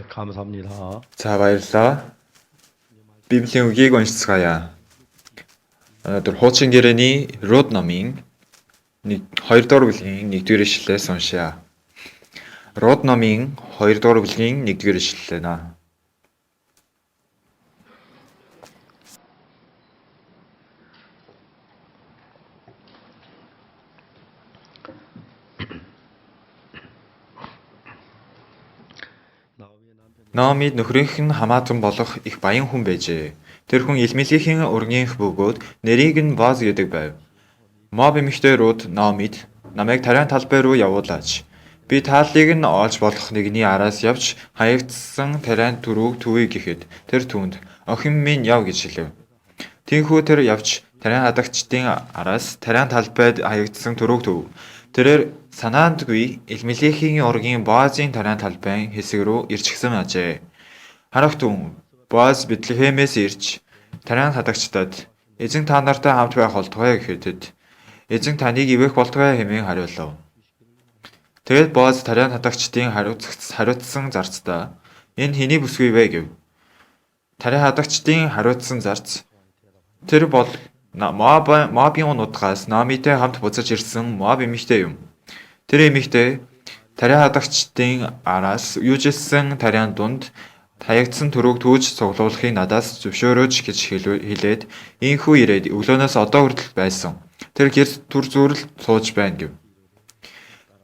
감사합니다. За баярлалаа. Библийн үгийг уншицгаая. Өнөөдөр хуучин гэрээний Род номын 1 2 дугаар бүлгийн 1 дугаар ишлэлээс уншъя. Род номын 2 дугаар бүлгийн 1 дугаар ишлэл нэ. Наомид нөхрийнх нь хамаатан болох их баян хүн байжээ. Тэр хүн Элмелихийн ургийнх бөгөөд нэрийг нь Боаз гэдэг байв. Моаб эмэгтэй Рут Наомид намайг тариан талбай руу явуулаач. Би тааллыг нь олж болох нэгний араас явж хаягдсан тариан түрүүг төвье гэхэд тэр түүнд охин минь яв гэж хэлэв. Тийнхүү тэр явж тариан хадагчдын араас тариан талбайд хаягдсан түрүүг төв. Тэрээр санаандгүй Элмелихийн ургийн Боазын тариан талбайн хэсэг рүү ирчихсэн ажээ. Харах түн Боаз Бэтлехемээс ирж тариан хадагчдад эзэн та нартай хамт байх болтугай гэхэд эзэн таныг ивээх болтугай хэмээн хариулав. Тэгээд Боаз тариан хадагчдын хариуцсан зарцдаа энэ хэний бүсгүй вэ гэв. Тариан хадагчдын хариуцсан зарц тэр бол Моабын нутгаас Наомитэй хамт буцаж ирсэн Моаб эмэгтэй юм. Тэр эмэгтэй тариа хадагчдын араас юужилсэн тариан дунд таягдсан түрүүг түүж цуглуулахыг надаас зөвшөөрөөч гэж хэлээд ийнхүү ирээд өглөөнөөс одоо хүртэл байсан. Тэр гэр түр зүүрэл сууж байна гэв.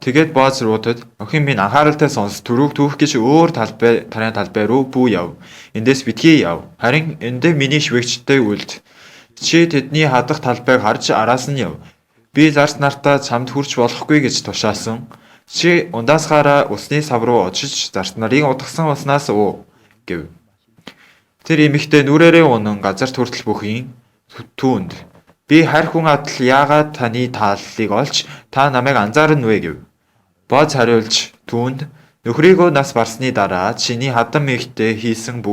Тэгээд Боаз Рутад охин минь анхааралтай сонс түрүүг түүх гэж өөр талбай тариан талбай руу бүү яв. Эндээс битгий яв. Харин эндээ миний швэгчтэй үлд. Чи тэдний хадах талбайг харж араас нь яв. Би зарц нартаа чамд хүрч болохгүй гэж тушаасан. Чи ундаасгаараа усны сав руу очиж зарц нарыг утгасан уснаас уу гэв. Тэр эмэгтэй нүрээрээ унан газарт хүртэл бүхийн түүнд би харь хүн адил яагаад таны тааллыг олж та намайг анзаарна вэ гэв. Боаз хариулж түүнд нөхрийгөө нас барсны дараа чиний хадам эмэгтэй хийсэн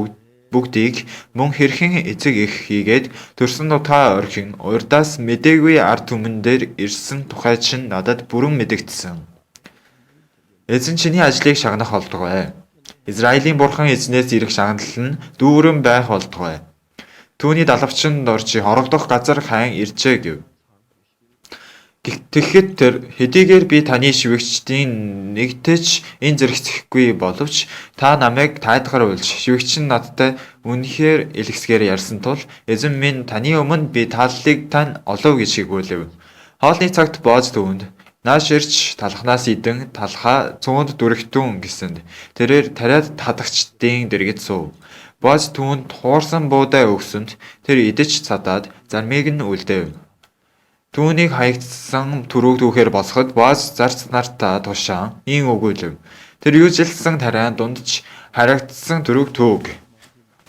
бүгдийг мөн хэрхэн эцэг эх хийгээд төрсөн нутгаа орхин урдаас мдээгүй ард түмэн дээр ирсэн тухай чинь надад бүрэн мэдэгдсэн. Эзэн чиний ажлыг шагнах болтугай. Израилийн бурхан эзнээс ирэх шагналл нь дүүрэн байх болтугай. Түүний далавчин дор чи хорогдох газар хайн иржээ гэв. Тэгэхэд тэр хэдийгээр би таны шивэгчдийн нэгтэй ч энэ зэрэгцэхгүй боловч та намайг тайлгаар уйлж шивэгч нь надтай үнэхээр элгэсгээр ярьсан тул эзэн минь таны өмнө би тааллыг тань олов гэж шигүүлэв. Хоолны цагт Боаз түүнд нааш ирж талхнаас идэн талхаа цуунд дүрэгтүүн гэсэнд тэрээр тариад хадагчдын дэргэд суув. Боаз түүнд хуурсан буудай өгсөнд тэр идэж цадаад зармыг нь үлдээв. Түүнийг хаягдсан түрүүг түүхээр босгоход Боаз зарц нартаа тушаан ийн өгүүлэв. Тэр юужилсан тариан дунд ч харагдсан түрүүг түүг.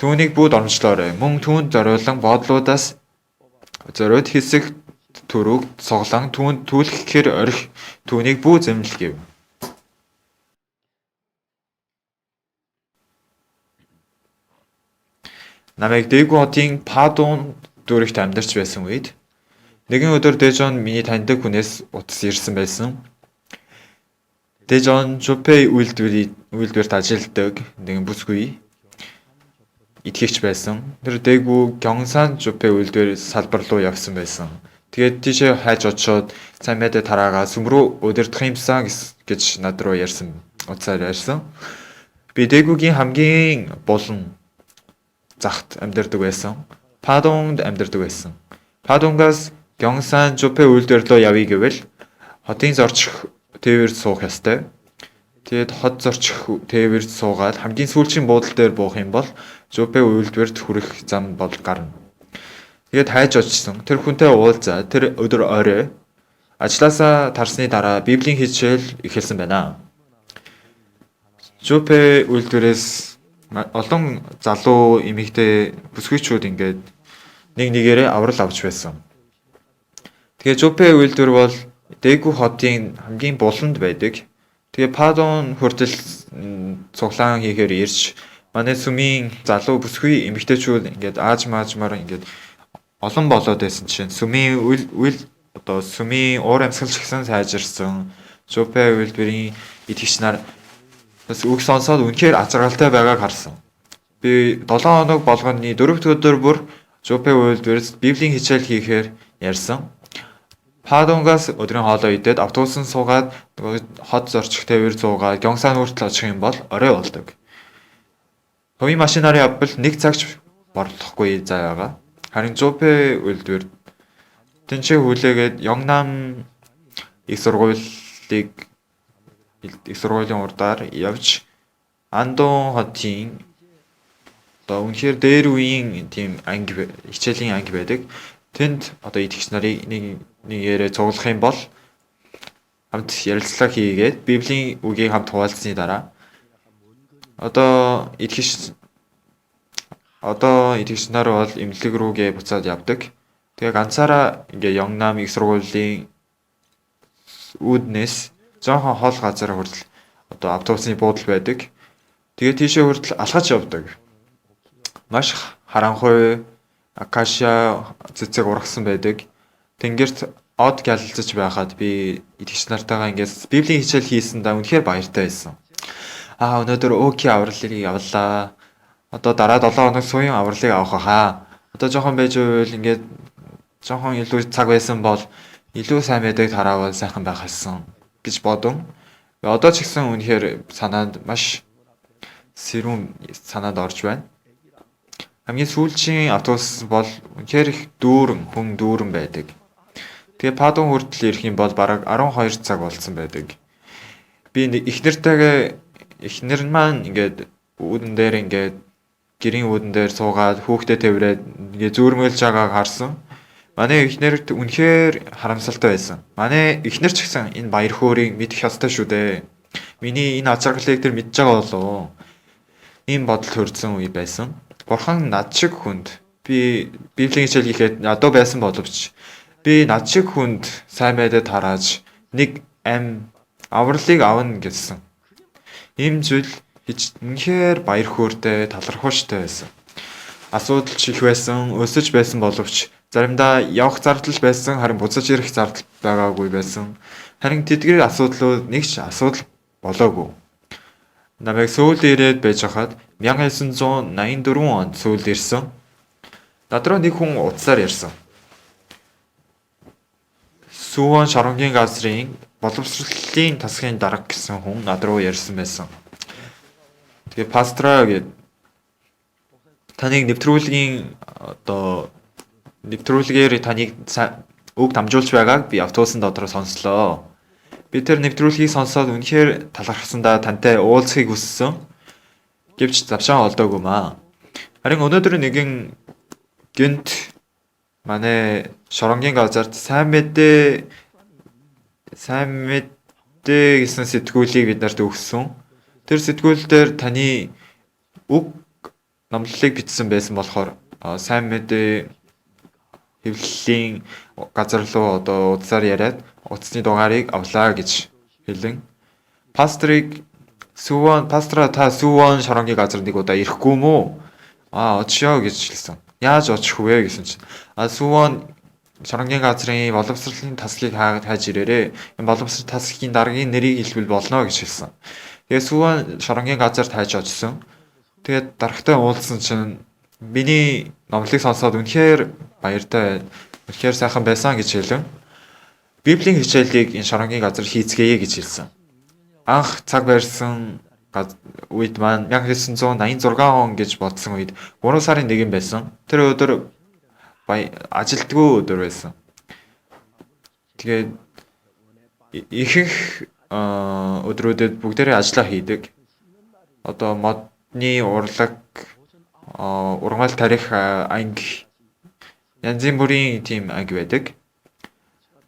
Түүнийг бүү дормжлоорой. Мөн түүнд зориулан боодлуудаас зориуд хэсэг түрүүг цуглан түүнд түлхэхээр орхи түүнийг бүү зэмлэл гэв. Намайг Дээгү хотын Падун дүүрэгт амьдарч байсан үед нэгэн өдөр Дэжон миний таньдаг хүнээс утас ирсэн байсан. Дэжон Жупей үйлдвэрт ажилладаг нэгэн бүсгүй итгэгч байсан. Тэр Дээгү Гёнсан Жупей үйлдвэр салбар руу явсан байсан. Тэгээд тийшээ хайж очоод сайн мэдээ тараагаа сүм рүү удирдах юмсан гэж над руу ярьсан. Утсаар ярьсан. Би Дээгүгийн хамгийн булан захт амьдардаг байсан. Падунд амьдардаг байсан. Падунгаас Гёнсан Жупе үйлдвэр рүү явъя гэвэл хотын зорчих тээвэрт суух ёстой. Тэгээд хот зорчих тээвэрт суугаад хамгийн сүүлчийн буудал дээр буух юм бол Жупе үйлдвэрт хүрэх зам бол гарна. Тэгээд хайж очсон. Тэр хүнтэй уулзаад тэр өдөр орой ажлаасаа тарсны дараа Библийн хичээл эхэлсэн байна. Жупе үйлдвэрээс олон залуу эмэгтэй бүсгүйчүүд ингээд нэг нэгээрээ аврал авч байсан. Тэгээ Жупе үйлдвэр бол Дээгү хотын хамгийн буланд байдаг. Тэгээ Падун хүртэл цуглаан хийхээр ирж манай сүмийн залуу бүсгүй эмэгтэйчүүд ингээд ааж маажмаар ингээд олон болоод байсан чинь сүмийн үйл одоо сүмийн уур амьсгал ч гэсэн сайжирсан. Жупе үйлдвэрийн итгэгч нар Бас үг сонсоод үнэхээр аз жаргалтай байгааг харсан. Би 7 хоног болгоны 4 дахь өдөр бүр Жупе үйлдвэрт Библийн хичээл хийхээр ярьсан. Падунгаас өдрийн хоолоо идээд автобусан суугаад нөгөө хот зорчих тээвэр зуугаад Гёнсан хүртэл очих юм бол орой болдог. Хувийн машинаар явбал нэг цагч борлохгүй зай байгаа. Харин Жупе үйлдвэр тэнцээ хүлээгээд Йонгнам их сургуулийг их сургуулийн урдаар явж Андун хотын одоо үнэхээр дээр үеийн тийм анги, хичээлийн анги байдаг. Тэнд одоо итгэгч нарыг нэг нэгээрээ цуглах юм бол хамт ярилцлага хийгээд Библийн үгийг хамт хуваалцсны дараа одоо итгэгч нар бол эмнэлэг рүүгээ буцаад явдаг. Тэгээ ганцаараа ингээ Йонгнам их сургуулийн үүднээс жоохон хол газар хүртэл одоо автобусны буудал байдаг. Тэгээ тийшээ хүртэл алхаж явдаг. Маш харанхуй акашиа цэцэг ургасан байдаг. Тэнгэрт од гялалзаж байхад би итгэгч нартайгаа ингээс Библийн хичээл хийсэндээ үнэхээр баяртай байсан. Аа, өнөөдөр Оки авралыг авлаа. Одоо дараа 7 хоног суян авралыг авах хаа. Одоо жоохон байж байвал ингээд жоохон илүү цаг байсан бол илүү сайн мэдээг тараавал сайхан байх байсан гэж бодон. Одоо ч гэсэн үнэхээр санаанд маш сэрүүн санаанд орж байна. Хамгийн сүүлчийн автобус бол үнэхээр их дүүрэн, хүн дүүрэн байдаг. Тэгээ Падун хүртэл ирэх юм бол бараг 12 цаг болцсон байдаг. Би эхнэртэйгээ, эхнэр маань ингээд үүдэн дээр, ингээд гэрийн үүдэн дээр суугаад хүүхдээ тэврээд ингээд зүүрмэлж байгааг харсан. Манай эхнэрт үнэхээр харамсалтай байсан. Манай эхнэр ч гэсэн энэ баяр хөөрийг мэдэх ёстой шүү дээ. Миний энэ аз жаргалыг тэр мэдж байгаа болов. Ийм бодол төрсэн үе байсан. Бурхан над шиг хүнд, би Библийн хичээл хийхэд ядуу байсан боловч би над шиг хүнд сайн мэдээ тарааж нэг ам авралыг авна гэсэн. Ийм зүйл хийж үнэхээр баяр хөөртэй, талархууштай байсан. Асуудал ч их байсан, өсөж байсан боловч заримдаа явах зардал байсан, харин буцаж ирэх зардал байгаагүй байсан. Харин тэдгээр асуудлууд нэг ч асуудал болоогүй. Намайг Сөүлд ирээд байж хахад 1984 онд Сөүлд ирсэн. Над руу нэг хүн утсаар ярьсан. Сүүвон шоронгийн газрын боловсролын тасгийн дарга гэсэн хүн над руу ярьсан байсан. Тэгээ пастора гээд таныг нэвтрүүлгийн одоо нэвтрүүлгээр таныг үг дамжуулж байгааг би автобусын дотор сонслоо. Би тэр нэвтрүүлгийг сонсоод үнэхээр талархсандаа тантай уулзахыг хүссэн. Гэвч завшаан олдоогүй маа. Харин өнөөдөр нэгэн гэнт манай шоронгийн газарт сайн мэдээ гэсэн сэтгүүлийг бид нарт өгсөн. Тэр сэтгүүл дээр таны үг номлолыг бичсэн байсан болохоор сайн мэдээ хэвлэлийн газар руу одоо утсаар яриад утасны дугаарыг авлаа гэж хэлэн. Пасторыг Сүүвон пастора та Сүүвон шоронгийн газар нэг удаа ирэхгүй юм уу? Аа, очио гэж хэлсэн. Яаж очих вэ гэсэн чинь а Сүүвон шоронгийн газрын боловсролын тасгийг хайж ирээрээ. Энэ боловсрол тасгийн даргын нэрийг хэлбэл болно гэж хэлсэн. Тэгээ Сүүвон шоронгийн газар хайж очсон. Тэгээд дарагтай уулзсан чинь миний номлыг сонсоод үнэхээр баяртай, үнэхээр сайхан байсан гэж хэлэн. Библийн хичээлийг энэ шоронгийн газар хийцгээе гэж хэлсэн. Анх цаг барьсан үед маань 1986 он гэж бодсон үед 3 сарын 1 байсан. Тэр өдөр ажилтгүй өдөр байсан. Тэгээд ихэнх өдрүүдэд бүгдээрээ ажиллаа хийдэг. Одоо модны урлаг, ургамал тарих анги, янзын бүрийн тийм анги байдаг.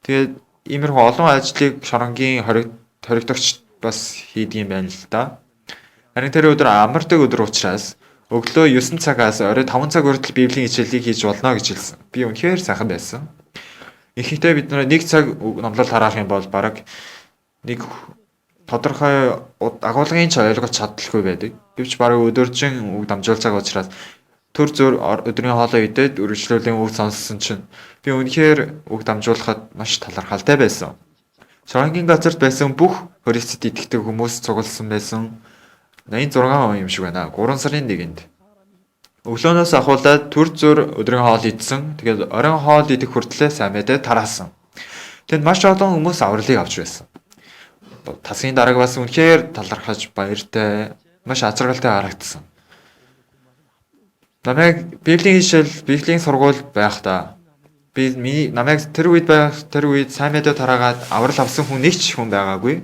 Тэгээд иймэрхүү олон ажлыг шоронгийн хоригдогч бас хийдэг юм байна л да. Харин тэр өдөр амардаг өдөр учраас өглөө 9 цагаас орой 5 цаг хүртэл Библийн хичээлийг хийж болно гэж хэлсэн. Би үнэхээр сайхан байсан. Ихэнхдээ бид нар нэг цаг номлол тараах юм бол бараг нэг тодорхой агуулгын ч ойлгож чадалгүй байдаг. Гэвч бараг өдөржин үг дамжуулж байгаа учраас төр зөөр өдрийн хоолоо идээд үргэлжлүүлэн үг сонссон чинь би үнэхээр үг дамжуулахад маш талархалтай байсан. Шоронгийн газарт байсан бүх Христэд итгэдэг хүмүүс цугласан байсан. 86 он юм шиг байна. 3 сарын 1-нд. Өглөөнөөс ахуулаад түр зуур өдрийн хоол идсэн. Тэгээд оройн хоол идэх хүртлээр сайн мэдээ тараасан. Тэнд маш олон хүмүүс авралыг авч байсан. Тасгийн дарга бас үнэхээр талархаж баяртай, маш аз жаргалтай харагдсан. Намайг Библийн хичээл, Библийн сургуульд байхдаа би миний намайг тэр үед байх тэр үед сайн мэдээ тараагаад аврал авсан хүн нэг ч хүн байгаагүй.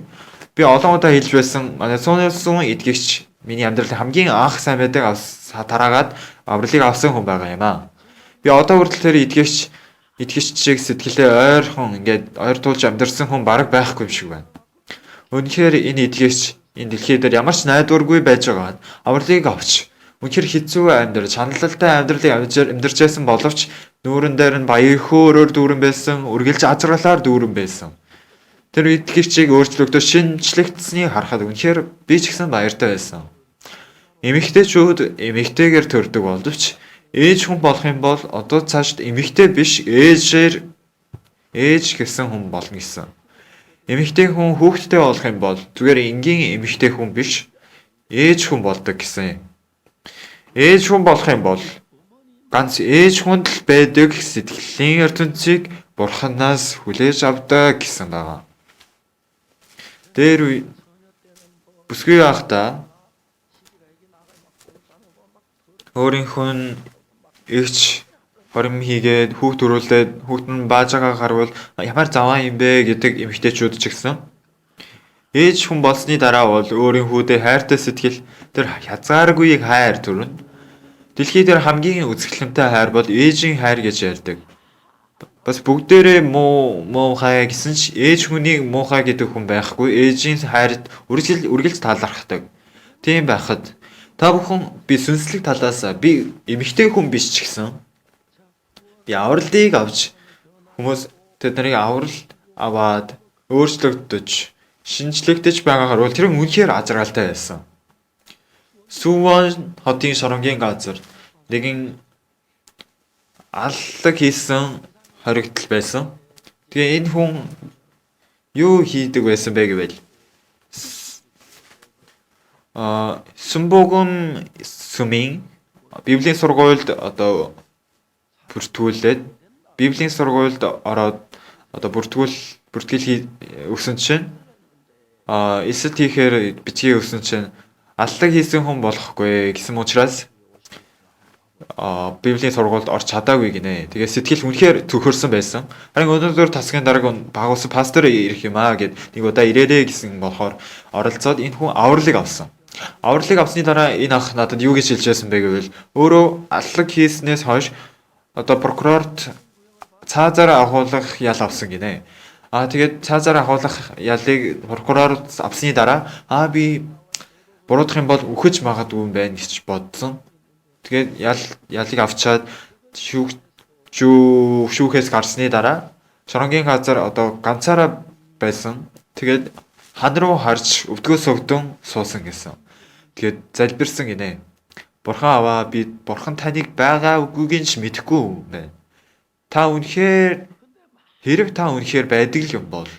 Би олон удаа хэлж байсан, манай цуунаас итгэгч миний амьдралын хамгийн анх сайн мэдээг тараагаад авралыг авсан хүн байгаа юм аа. Би одоо хүртэл тэр итгэгч шиг сэтгэлээ ойрхон ингээд ойртуулж амьдарсан хүн бараг байхгүй юм шиг байна. Үнэхээр энэ итгэгч энэ дэлхий дээр ямар ч найдваргүй байж байгаа нь авралыг авч үнэхээр хэцүү амьдрал, чаналалтай амьдралыг амьдарч байсан боловч нүүрэн дээр нь баяр хөөрөөр дүүрэн байсан, үргэлж аз жаргалаар дүүрэн байсан. Тэр итгэгчийг өөрчлөгдөж шинэчлэгдсэнийг харахад үнэхээр би ч гэсэн баяртай байсан. Эмэгтэйчүүд эмэгтэйгээр төрдөг боловч ээж хүн болох юм бол одоо цаашд эмэгтэй биш, ээжээр ээж гэсэн хүн болно гэсэн. Эмэгтэй хүн хүүхэдтэй болох юм бол зүгээр энгийн эмэгтэй хүн биш, ээж хүн болдог гэсэн. Ээж хүн болох юм бол ганц ээж хүнд л байдаг сэтгэлийн ертөнцийг Бурханаас хүлээж авдаг гэсэн байгаа. Дээр үе бүсгүй байхдаа өөрийнхөө нь эгч хорим хийгээд хүүхд төрүүлээд хүүхд нь баажаагаа харвал ямар заваа юм бэ гэдэг эмэгтэйчүүд ч гэсэн ээж хүн болсны дараа бол өөрийн хүүдээ хайртай сэтгэл тэр хязгааргүй хайр төрнө. Дэлхий дээр хамгийн үзэсгэлэнтэй хайр бол ээжийн хайр гэж ярьдаг. Бас бүгдээрээ муу муухай гэсэн ч ээж хүнийг муухай гэдэг хүн байхгүй. Ээжийн хайрт үргэлж талархдаг. Тийм байхад та бүхэн би сүнслэг талаас би эмэгтэй хүн биш ч гэсэн би авралыг авч хүмүүс тэд нарыг аврал аваад өөрчлөгдөж шинэчлэгдэж байгаагаар бол тэр үнэхээр аз жаргалтай байсан. Сувон хотын шоронгийн газар нэгэн аллаг хийсэн хоригдол байсан. Тэгээ энэ хүн юу хийдэг байсан бэ гэвэл Сүмбогон сүмийн Библийн сургуульд одоо бүртгүүлээд Библийн сургуульд ороод одоо бүртгэл өгсөн чинь элсэлт хийхээр бичгээ өгсөн чинь аллаг хийсэн хүн болохгүй гэсэн учраас Библийн сургуульд орч чадаагүй гинэ. Тэгээ сэтгэл үнэхээр цөхөрсөн байсан. Харин өнөөдөр тасгийн дарга багуулсан пастор ирэх юм аа гэд нэг удаа ирээрээ гэсэн болохоор оролцоод энэ хүн авралыг авсан. Авралыг авсны дараа энэ ах надад юу гэж хэлж байсан бэ гэвэл өөрөө аллаг хийснээс хойш одоо прокурорт цаазаар агуулгах ял авсан гинэ. Тэгээд цаазаар агуулгах ялыг прокурорт авсны дараа би буруудах юм бол үхэж магадгүй юм байна гэж бодсон. Тэгээд ялыг авчаад шүүхээс гарсны дараа шоронгийн газар одоо ганцаараа байсан. Тэгээд хан руу харж өвдгөө согдон суусан гэсэн. Тэгээд залбирсан гинэ. Бурхан аваа, би бурхан таныг байгаа үгүйг нь ч мэдэхгүй юм байна. Та үнэхээр хэрэг та үнэхээр байдаг л юм бол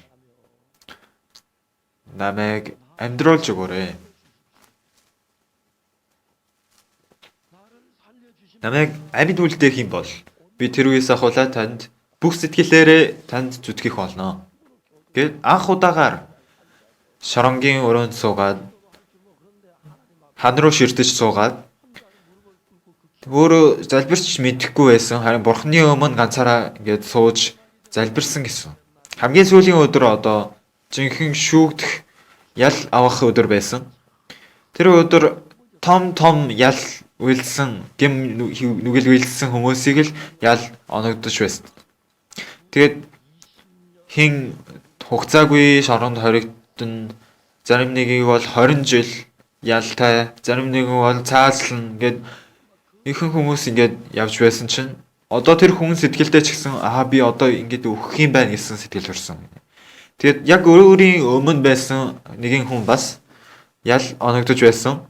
намайг амьдруулж өгөөрэй. Намайг амьд үлдээх юм бол би тэр үеэс ахуулаад танд бүх сэтгэлээрээ танд зүтгэх болно. Гэт анх удаагаар шоронгийн өрөөнд суугаад хан руу ширтэж суугаад өөрөө залбирч мэдэхгүй байсан. Харин бурхны өмнө ганцаараа ингээд сууж залбирсан гэсэн. Хамгийн сүүлийн өдөр одоо жинхэнэ шүүгдэх ял авах өдөр байсан. Тэр өдөр том том ял уйлсан, гэм нүгэл уйлсан хүмүүсийг л ял оногдож байсан. Тэгээд хин хугацаагүй шоронд хоригдсон, зарим нэгийг бол 20 жил ялтай, зарим нэгэн бол цаазлна гэд ихэнх хүмүүс ингээд явж байсан чинь одоо тэр хүн сэтгэлдээ ч гэсэн би одоо ингээд өөхөх юм байна гэсэн сэтгэл төрсөн. Тэгээд яг өөрийн өмнө байсан нэгэн хүн бас ял оногдож байсан.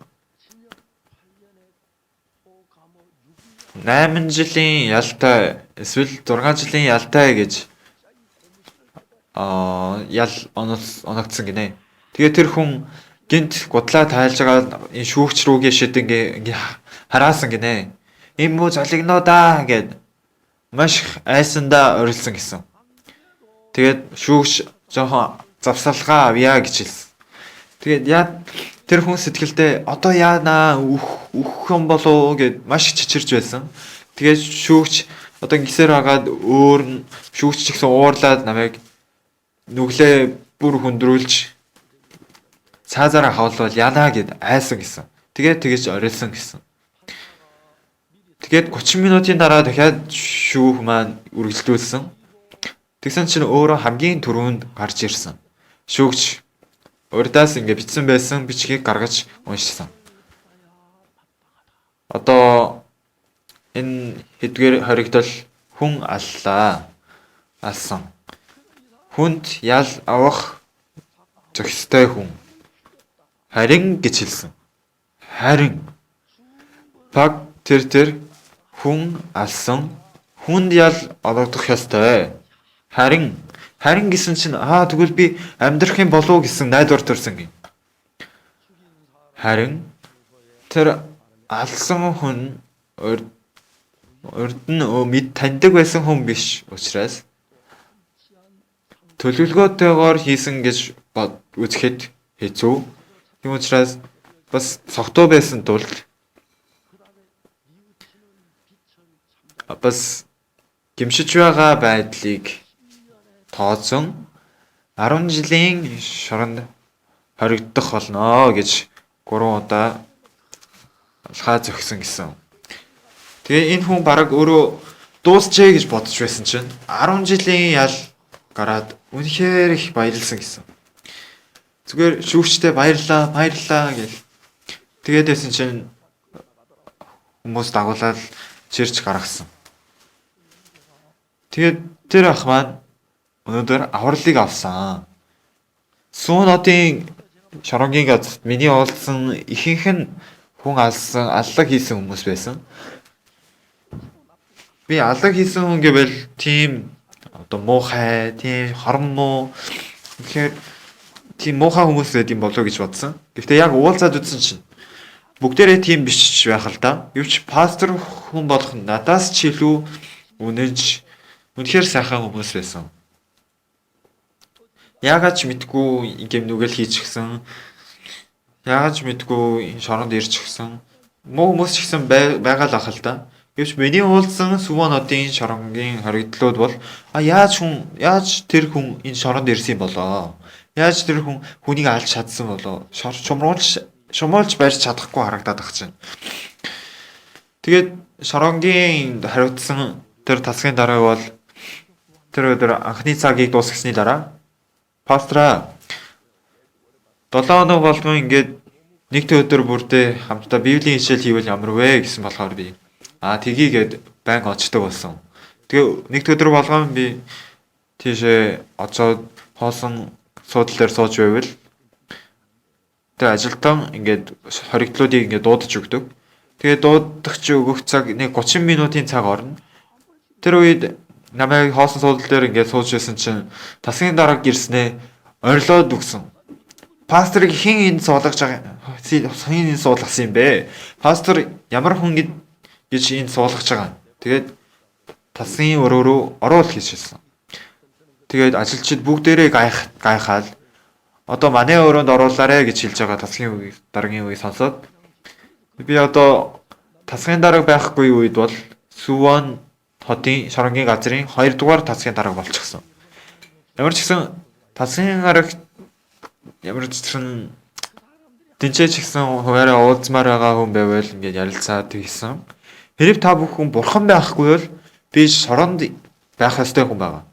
8 жилийн ялтай эсвэл 6 жилийн ялтай гэж ял оногдсон гинэ. Тэгээд тэр хүн Гинт гудлаа тайлж байгаа энэ шүүгч рүүгээ шид ингээ хараасан гинэ. Энэ муу золигноо да гэд маш их айсандаа орилсон гэсэн. Тэгээд шүүгч жоохон завсалгаа авъя гэж хэлсэн. Тэгээд яа тэр хүн сэтгэлдээ одоо яанаа үхэх юм болов гэд маш их чичирч байсан. Тэгээд шүүгч одоо ингэсээр хагаад өөр нь шүүгч ч гэсэн уурлаад намайг нүглээ бүр хүндрүүлж цаазаараа хавлвал яана гэд айсан гэсэн. Тэгээд тэгэж орилсон гэсэн. Тэгээд 30 минутын дараа дахиад шүүх маань үргэлжлүүлсэн. Тэгсэн чинь өөрөө хамгийн түрүүнд гарч ирсэн. Шүүгч урдаас ингэ бичсэн байсан бичгийг гаргаж уншсан. Одоо энэ хэдгээр хоригдол хүн аллаа. Алсан. Хүнд ял авах зохистой хүн. Харин гэж хэлсэн. Харин Пак тэр хүн алсан, хүнд ял олгодох ёстой. Харин харин гэсэн чинь тэгвэл би амьдрах юм болов уу гэсэн найдвар төрсөн гин. Харин тэр алсан хүн урд нь мэд таньдаг байсан хүн биш учраас төлөвлөгөөтэйгээр хийсэн гэж үзэхэд хэцүү. Тийм учраас бас согтуу байсан тул бас гэмшиж байгаа байдлыг тооцсон 10 жилийн шоронд хоригдох болно гэж 3 удаа алхаа зөгсөн гэсэн. Тэгээ энэ хүн бараг өөрөө дуусчээ гэж бодож байсан чинь 10 жилийн ял гараад үнэхээр их баярлсан гэсэн. Зүгээр шүүгчтэй баярлаа, баярлаа гэл. Тэгээд байсан чинь хүмүүс дагуулаад чирч гаргасан. Тэгээд тэр ах маань өнөөдөр авралыг авсан. Сүүн одын шоронгийн газарт миний уулзсан ихэнх нь хүн алсан, аллаг хийсэн хүмүүс байсан. Би аллаг хийсэн хүн гэвэл тийм одоо муухай, тийм хорон муу, тэгэхээр тийм муухай хүмүүс байд юм болоо гэж бодсон. Гэхдээ яг уулзаад үзсэн чинь бүгдээрээ тийм биш байх л да. Гэвч пастор хүн болох нь надаас ч илүү үнэнч, үнэхээр сайхан хүмүүс байсан. Яагаад ч мэдгүй гэм нүгэл хийчихсэн. Яагаад ч мэдгүй шоронд ирчихсэн. Муу хүмүүс ч гэсэн байгаа л ах л да. Гэвч миний уулзсан Сүван одын шоронгийн хоригдлууд бол яаж хүн, яаж тэр хүн энэ шоронд ирсэн болоо? Яаж тэр хүн хүнийг алж чадсан болоо? Шумруулж барьж чадахгүй харагдаад ах чинь. Тэгээд шоронгийн хариуцсан тэр тасгийн дараа бол тэр өдөр анхны цагийг дуусгасны дараа пастраа 7 хоног болгон ингээд нэг өдөр бүрдээ хамтдаа Библийн хичээл хийвэл ямар вэ гэсэн болохоор би тгийгээд байнга очдог болсон. Тэгээ нэг өдөр болгон би тийшээ очоод хоосон суудлын дээр сууж байвал тэр ажилтан ингээд хоригдлуудыг ингээд дуудаж өгдөг. Тэгээ дуудах чи өгөх цаг нэг 30 минутын цаг орно. Тэр үед намайг хоосон суудал дээр ингээд сууж байсан чинь тасгийн дарга ирснээ орилоод өгсөн. Пасторыг хэн энд суулгаж байгаа хэн энд суулгасан юм бэ? Пастор ямар хүн гэж энд суулгаж байгаа. Тэгээд тасгийн өрөө рүү оруул гэж хэлсэн. Тэгээд ажилчид бүгдээрээ гайхаал одоо манай өрөөнд оруулаарэ гэж хэлж байгаа тасгийн үгийг даргын үгийг сонсоод би одоо тасгийн дарга байхгүй үед бол Сүвон хотын шоронгийн газрын 2 дугаар тасгийн дарга болчихсон. Ямар ч гэсэн тасгийн дарга ямар ч гэсэн тэнцээ ч гэсэн хуваараа уулзмаар байгаа хүн байвал ингээд ярилцаад тэгсэн. Хэрэг та бүхэн бурхан байхгүй бол би шоронд байх ёстой хүн байгаа.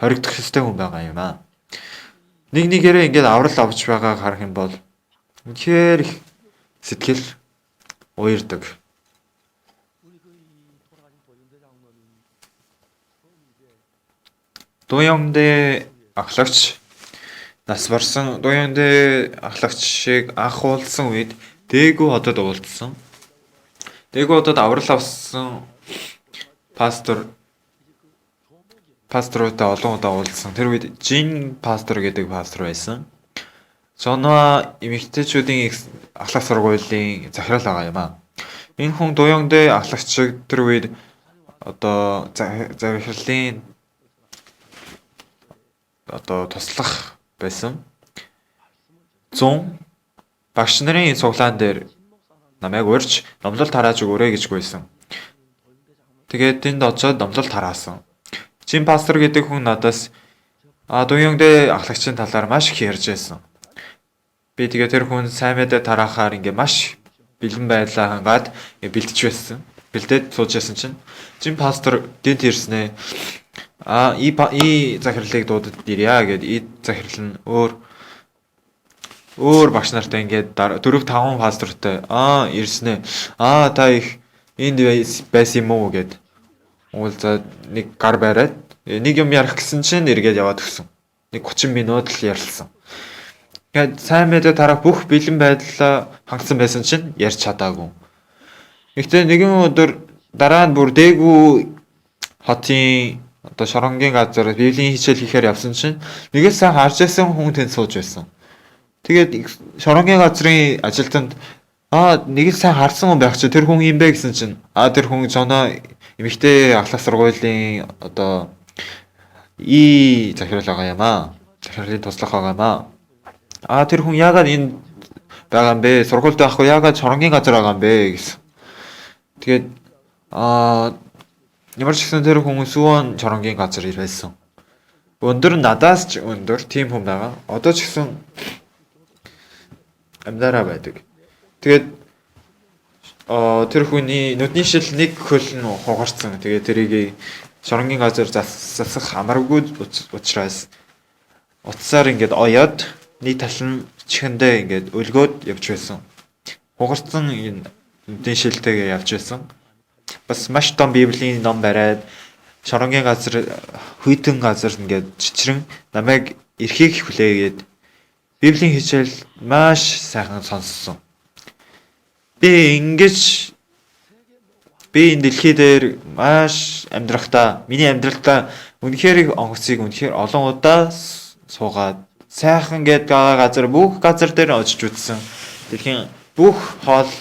Хоригдох ёстой хүн байгаа юм аа. Нэг нэгээрээ ингээд аврал авч байгааг харах юм бол үнэхээр их сэтгэл уярдаг. Дуямдэ ахлагч нас барсан Дуямдэ ахлагчийг анх уулзсан үед Дээгүү хотод уулзсан. Дээгүү хотод аврал авсан пасторуудтай олон удаа уулзсан. Тэр үед Жин пастор гэдэг пастор байсан. Жона эмэгтэйчүүдийн ахлах сургуулийн захирал байгаа юм аа. Энэ хүн Дуёнгдэ ахлагч шиг тэр үед одоо захирлын одоо туслах байсан. 100 багш нарын цуглаан дээр намайг урьж номлол тарааж өгөөрэй гэж гуйсан. Тэгээд тэнд очиод номлол тараасан. Жин пастор гэдэг хүн надаас Дуёнгдэ ахлагчийн талаар маш их ярьж байсан. Би тэгээ тэр хүн сайн мэдээ тараахаар ингээ маш бэлэн байлаа хангаад бэлтэж байсан. Бэлдээд сууж байсан чинь жин пастор гэнт ирснэ. И захирлыг дуудад ирья гэд и захирал нь өөр өөр багш нартай ингээд 4 5 пастортай ирснэ. Та их энд байсан юм уу гэд уулзаад нэг гар бариад нэг юм ярих гэсэн чинь эргээд яваад өгсөн. Нэг 30 минут л ярилцсан. Тэгээд сайн мэдээ тарах бүх бэлэн байдлаа хангасан байсан чинь ярьж чадаагүй. Гэхдээ нэгэн өдөр дараа нь бүр Дээгүү хотын одоо шоронгийн газар библийн хичээл хийхээр явсан чинь нэгээс сайн харж байсан хүн тэнд сууж байсан. Тэгээд шоронгийн газрын ажилтнанд нэг л сайн харсан хүн байх чи тэр хүн юм бэ гэсэн чинь тэр хүн Жона эмэгтэй ахлах сургуулийн одоо и захирал байгаа юм аа. Захирлын туслах байгаа юм аа. Тэр хүн яагаад энд байгаа юм бэ? Сургуульд байхгүй яагаад шоронгийн газар байгаа юм бэ гэсэн. Тэгээд ямар ч гэсэн тэр хүн Сүүн шоронгийн газар байсан. Өндөр надаас ч өндөр тийм хүн байгаа. Одоо ч гэсэн амьдараа байдаг. Тэгээд тэр хүний нүдний шил нэг хөл нь хугарсан. Тэгээд тэрийг шоронгийн газар засах амаргүй учраас утсаар ингээд оёод нэг тал нь чихэндээ ингээд өлгөөд явж байсан. Хугарсан энэ нүдний шилтэйгээ явж байсан. Бас маш том библийн ном бариад шоронгийн газар хүйтэн газар ингээд чичрэн намайг эрхийг хүлээгээд библийн хичээл маш сайхан сонссон. Би ингэж би энэ дэлхий дээр маш амьдрахдаа миний амьдралдаа үнэхээр их онгоцыг үнэхээр олон удаа суугаад сайхан гээд байгаа газар бүх газар дээр очиж үзсэн. Дэлхийн бүх хоол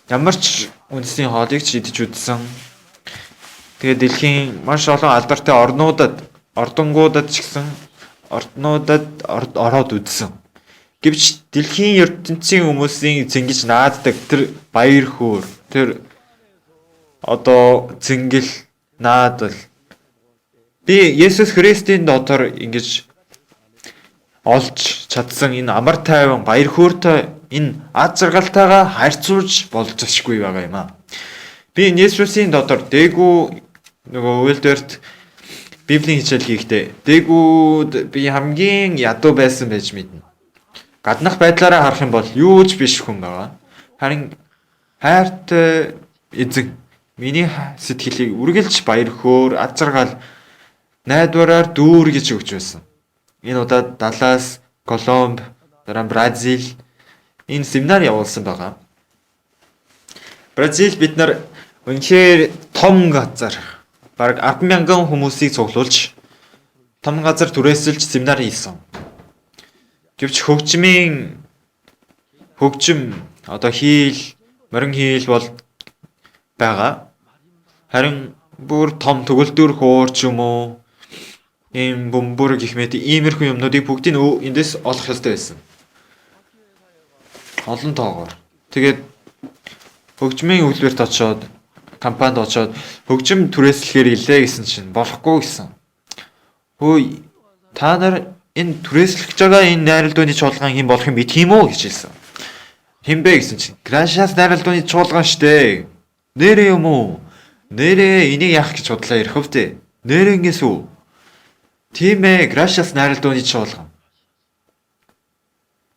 ямар ч үндэсний хоолыг ч идэж үзсэн. Тэгээд дэлхийн маш олон алдартай орнуудад, ордонгуудад ч гэсэн орднуудад ороод үзсэн. Гэвч дэлхийн ертөнцийн хүмүүсийн зингэж нааддаг тэр баяр хөөр, тэр одоо зингэл наадал би Есүс Христийн дотор ингэж олж чадсан энэ амар тайван баяр хөөртэй энэ аз жаргалтайгаа харьцуулж болж ашгүй байгаа юм аа. Би Есүсийн дотор Дээгүү нөгөө үйлдвэрт Библийн хичээл хийхдээ Дээгүүд би хамгийн ядуу байсан байж мэднэ. Гаднах байдлаараа харах юм бол юу ч биш хүн байгаа. Харин хайртай эзэн миний сэтгэлийг үргэлж баяр хөөр, аз жаргал, найдвараар дүүргэж өгч байсан. Энэ удаад Даллас, Колумб, дараа нь Бразил энэ семинар явуулсан байгаа. Бразил бид нар үнэхээр том газар бараг 10,000 хүмүүсийг цуглуулж том газар түрээсэлж семинар хийсэн. Гэвч хөгжим одоо хийл, морин хийл бол байгаа. Харин бүр том төгөлдөр хуур ч юм уу ийм бөмбөр гэх мэт иймэрхүү юмнуудыг бүгдийг эндээс олох ёстой байсан. Олон тоогоор. Тэгээд хөгжмийн үйлдвэрт очиод компанид очиод хөгжим түрээслэхээр илээ гэсэн чинь болохгүй гэсэн. Хөөе, та нар энэ түрээслэх гэж байгаа энэ найрал дууны чуулган хэн болох юм мэдх юм уу гэж хэлсэн. Хэн бэ гэсэн чинь Грашас найрал дууны чуулган штэ. Нэрээ юм уу? Нэрээ энийг яах гэж худлаа ярих вдэ? Нэрээ ингээс үү? Тийм ээ, Грашас найрал дууны чуулган.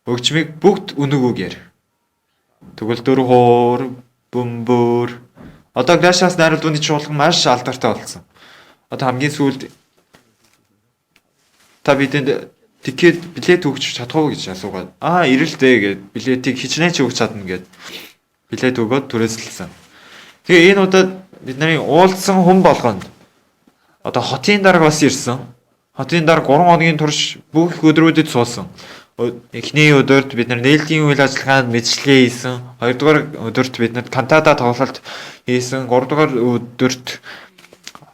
Хөгжмийг бүгд үнэгүүгээр. Төгөлдөр хуур, бөмбөр. Одоо Грашас найрал дууны чуулган маш алдартай болсон. Одоо хамгийн сүүлд та бидэнд ticket билет өгч чадах уу гэж асуугаад ирэлдэ гэд билетийг хичнээн ч өгч чадна гэд билет өгөөд түрээсэлсэн. Тэгээ энэ удаад бид нарын уулзсан хүн болгонд одоо хотын дарга бас ирсэн. Хотын дарга 3 хоногийн турш бүх өдрүүдэд суусан. Эхний өдөрт бид нар нээлтийн үйл ажиллагаанд мэдлэгээ хийсэн. Хоёрдугаар өдөрт бид нар кантата тоглолт хийсэн. Гуравдугаар өдөрт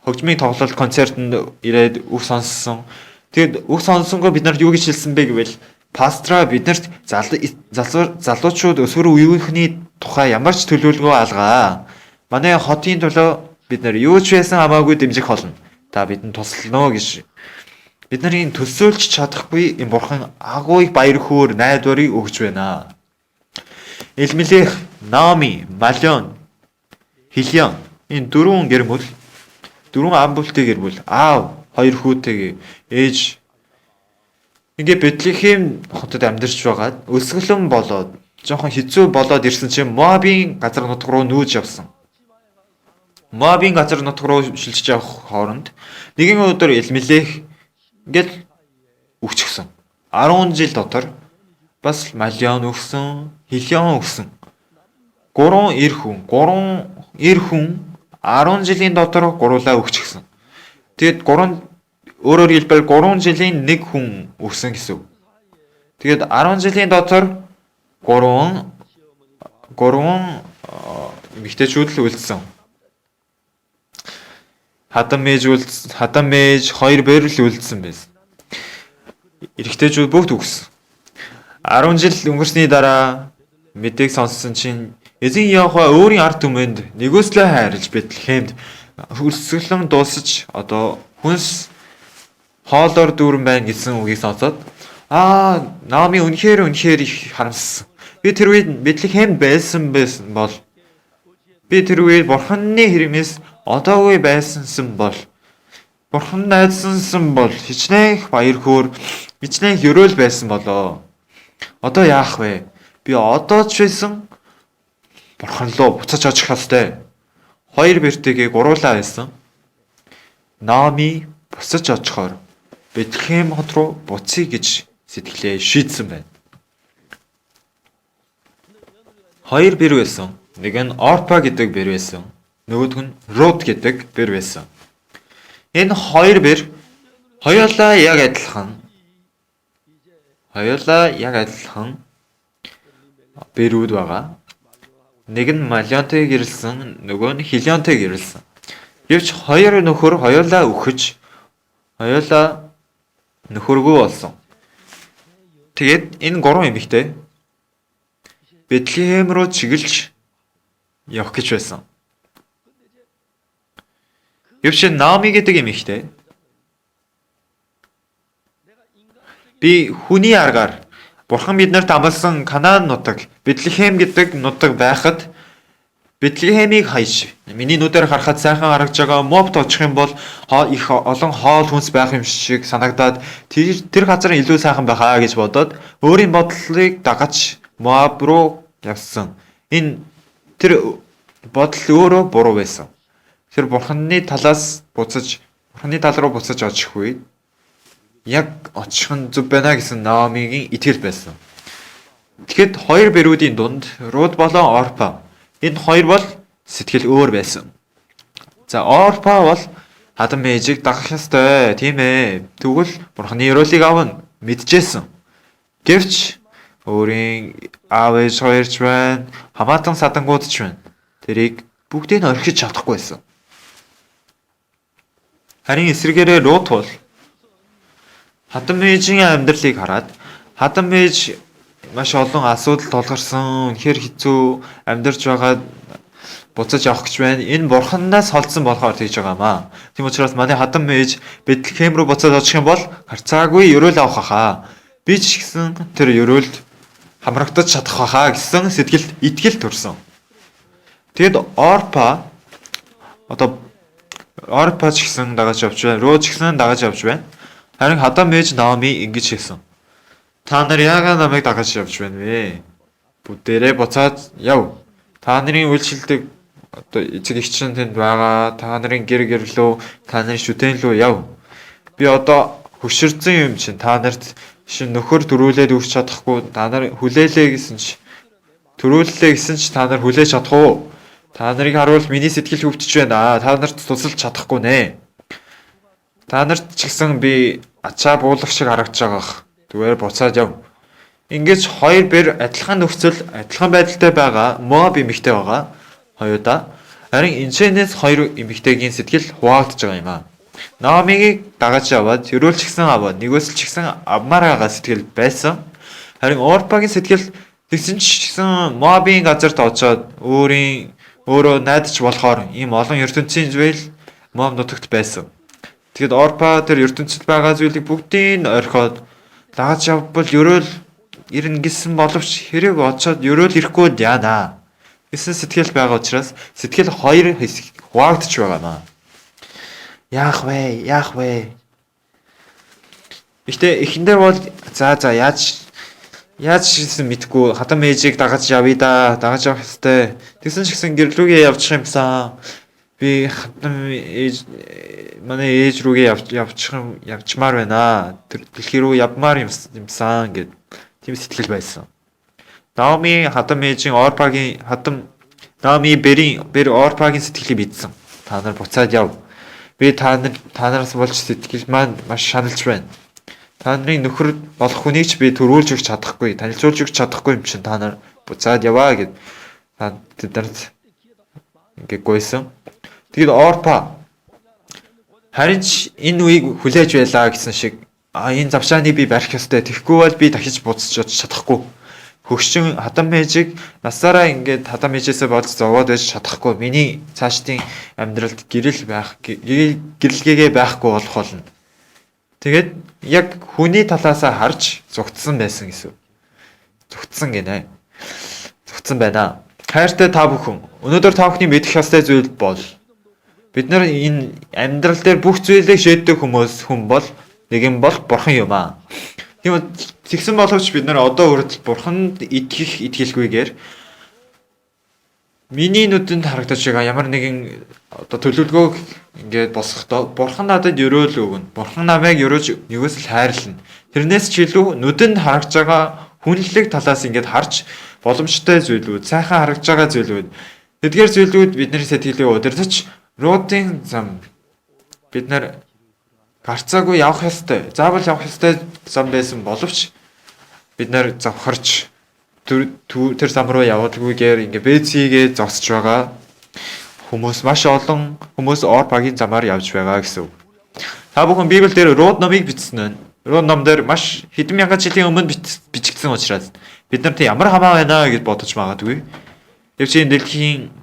хөгжмийн тоглолт концертэнд ирээд үг сонссон. Тэгэд үг сонссонгүй бид нарт юу гэж хэлсэн бэ гэвэл пастра биднэрт залуучууд өсвөр үеийнхний тухай ямар ч төлөвлөгөө алгаа. Манай хотын төлөө бид нар юу ч байсан хамаагүй дэмжих болно. Та бидэнд туслана уу гэж. Бид нарын төсөөлж чадахгүй энэ бурхан агуу их баяр хөөр найдварыг өгч байна. Элмелех, Наоми, Малион, Хилион энэ дөрвөн гэр бүл, дөрвөн ам бүлтэй гэр бүл, аав, хоёр хүүтэйгээ ээж ингээ Бэтлехэм хотод амьдарч байгаад өсгөлөн болоод жоохон хэцүү болоод ирсэн чинь Моабын газар нутг руу нүүж явсан. Моабын газар нутг руу шилжиж явах хооронд нэгэн өдөр Элмелех ингээл үхчихсэн. 10 жил дотор бас Малион өгсөн, Хилион өгсөн. 3 эр хүн, 3 эр хүн 10 жилийн дотор гурлаа өгчихсэн. Тэгэд 3 өөрөөр хэлбэл 3 жилийн нэг хүн өгсөн гэсэн үг. Тэгээд 10 жилийн дотор 3 эмэгтэйчүүд л үлдсэн. Хадам ээж үлдсэн, хадам ээж хоёр бэр л үлдсэн байсан. Эрэгтэйчүүд бүгд үгсэн. 10 жил өнгөрсний дараа мэдээг сонссон чинь эзэн Яхва өөрийн ард түмэнд нэгүслээ хайрлаж Бэтлехемд хөрсгөлэн дуусаж одоо хүнс хоолоор дүүрэн байна гэсэн үгийг сонсоод Наоми үнэхээр их харамссан. Би тэр үед Бэтлехемд байсан бол би тэр үед Бурханы хэрмээс одоогүй байсансан бол Бурхан найдсансан бол хичнээн их баяр хөөр хичнээн их өрөөл байсан болоо. Одоо яах вэ? Би одоо ч байсан Бурхан руу буцаж очих ёстой. Хоёр бэртэйгээ гуруулаа байсан. Наоми буцаж очихоор Бэтлехэм хот руу буцъя гэж сэтгэлээ шийдсэн байна. Хоёр бэр байсан. Нэг нь Орпа гэдэг бэр байсан. Нөгөөх нь Рут гэдэг бэр байсан. Энэ хоёр бэр хоёулаа яг адилхан. Хоёулаа яг адилхан бэрүүд байгаа. Нэг нь Малионтой гэрэлсэн, нөгөө нь Хилионтой гэрэлсэн. Гэвч хоёр нөхөр хоёулаа үхэж, хоёулаа нөхөргүй болсон. Тэгээд энэ гурван эмэгтэй Бэтлехэм рүү чиглэж явах гэж байсан. Гэвч Наоми гэдэг эмэгтэй би хүний аргаар Бурхан биднэрт амласан Канаан нутаг, Бэтлехэм гэдэг нутаг байхад Бэтлехемийг хайж миний нүдээр харахад сайхан харагдж байгаа Моабт очих юм бол их олон хоол хүнс байх юм шиг санагдаад тэр газар илүү сайхан байхаа гэж бодоод өөрийн бодлыг дагаж Моаб руу явсан. Энэ тэр бодол өөрөө буруу байсан. Тэр Бурханы талаас буцаж Бурханы тал руу буцаж очих үед яг очих нь зөв байна гэсэн Наомигийн итгэл байсан. Тэгэхэд хоёр бэрүүдийн дунд Рут болон Орпа энэ хоёр бол сэтгэл өөр байсан. За Орпа бол хадам ээжийг дагах ёстой, тийм ээ. Тэгвэл Бурханы ёроолыг авна мэджээсэн. Гэвч өөрийн аав ээж хоёрч байна, хамаатан садангууд ч байна. Тэрийг бүгдийг нь орхиж чадахгүй байсан. Харин эсрэгээрээ Рут бол хадам ээжийн амьдралыг хараад хадам ээж маш олон асуудал тулгарсан, үнэхээр хэцүү амьдарч байгаа буцаж явах гэж байна. Энэ бурханаас холдсон болохоор тэгж байгаа маа. Тийм учраас манай хадам ээж Бэтлехэм рүү буцаад очих юм бол харцаагүй ерөөл авах хаа. Би ч гэсэн тэр ерөөлд хамрагдаж чадах хаа гэсэн сэтгэл итгэл төрсөн. Тэгэд Орпа одоо Орпа ч гэсэн дагаж явж байна. Руу ч гэсэн дагаж явж байна. Харин хадам ээж Наоми ингэж хэлсэн. Та нар яагаад намайг дагаж явж байна вэ? Бүгдээрээ буцаад яв. Та нарын үйлчилдэг одоо эцэг эх чинь тэнд байгаа. Та нарын гэр гэрлөө, та нарын шүтэн лөө яв. Би одоо хөшөрцөн юм чинь та нарт шин нөхөр төрүүлээд өгч чадахгүй. Та нар хүлээлээ гэсэн чи төрүүллээ гэсэн чи та нар хүлээж чадах уу? Та нарыг харуул миний сэтгэл өвдөж байна. Та нарт тусалж чадахгүй нэ. Та нарт ч гэсэн би ачаа буулгах шиг харагдаж байгаах. Зүгээр буцаад яв. Ингэж хоёр бэр адилхан нөхцөл, адилхан байдалтай байгаа Моаб эмэгтэй байгаа хоёудаа. Харин энэчнээс хоёр эмэгтэйгийн сэтгэл хуваагдж байгаа юм аа. Наомигийг дагаж яваад ерөөл ч гэсэн аваад нэгөөсөл ч гэсэн авмаар байгаа сэтгэл байсан. Харин Орпагийн сэтгэл тэгсэн ч гэсэн Моабын газарт очоод өөрийн өөрөө найдаж болохоор ийм олон ертөнцийн зүйл Моаб нутагт байсан. Тэгэхэд Орпа тэр ертөнцид байгаа зүйлийг бүгдийг нь орхиод дагаж явбал ерөөл ирнэ гэсэн боловч хэрэг очоод ерөөл ирэхгүй яана гэсэн сэтгэл байгаа учраас сэтгэл хоёр хэсэг хуваагдчих байгаа маа. Яах вэ? Яах вэ? Гэхдээ эхэндээ бол за за яаж яаж хийсэн мэдгүй хатам ээжийг дагаж явъя да. Дагаж явах ёстой. Тэгсэн ч гэсэн гэр лүүгээ явчих юмсан. Би хатам ээж манай ээж рүүгээ явчих юм явчмаар байна. Тэр дэлхий рүү явмаар юмсан гэд тийм сэтгэл байсан. Наоми хатам ээжийн Орпагийн хатам Наоми бэрийн бэр Орпагийн сэтгэлийг мэдсэн. Та нар буцаад яв. Би та нар та нараас болж сэтгэл маань маш шаналж байна. Та нарын нөхөр болох хүнийг ч би төрүүлж өгч чадахгүй, танилцуулж өгч чадахгүй юм чинь та нар буцаад яваа гэд та тэднэрт ингээ гуйсан. Тэгээд Орпа харин ч энэ үеийг хүлээж байлаа гэсэн шиг а энэ завшааныг би барих ёстой. Тэгэхгүй бол би дахиж буцаж очиж чадахгүй. Хөгшин хадам ээжийг насаараа ингээд хадам ээжээсээ болж зовоод байж чадахгүй. Миний цаашдын амьдралд гэрэл байх гэрэлгээгээ байхгүй болох болно. Тэгээд яг хүний талаасаа харж зугтсан байсан гэсэн. Зугтсан гинэ. Зугтсан байна. Хайртай та бүхэн, өнөөдөр та бүхний мэдэх ёстой зүйл бол бид нар энэ амьдрал дээр бүх зүйлийг шийддэг хүмүүс хүн бол нэгэн бол бурхан юм аа. Тийм үү, тэгсэн боловч бид нар одоо хүртэл бурханд итгэх итгэлгүйгээр миний нүдэнд харагдаж байгаа ямар нэгэн одоо төлөвлөгөөг ингээд босгохдоо бурхан надад ерөөл өгнө. Бурхан намайг ерөөж нэгөөсөл хайрлана. Тэрнээс ч илүү нүдэнд харагдаж байгаа хүнлэг талаас ингээд харж боломжтой зүйлүүд, сайхан харагдаж байгаа зүйлүүд, тэдгээр зүйлүүд бидний сэтгэлийг удирдах Рутын зам бид нар гарцаагүй явах ёстой. Заавал явах ёстой зам байсан боловч бид нар завхарч тэр зам руу явуулгүйгээр ингээ бэцийгээ зогсож байгаа хүмүүс маш олон хүмүүс Орпагийн замаар явж байгаа гэсэн үг. Та бүхэн Библиэлд Рут номыг бичсэн нь. Рут ном дээр маш хэдэн мянган жилийн өмнө бичигдсэн учраас бид нарт ямар хамаа байна гэж бодож магадгүй. Гэвч энэ дэлхийн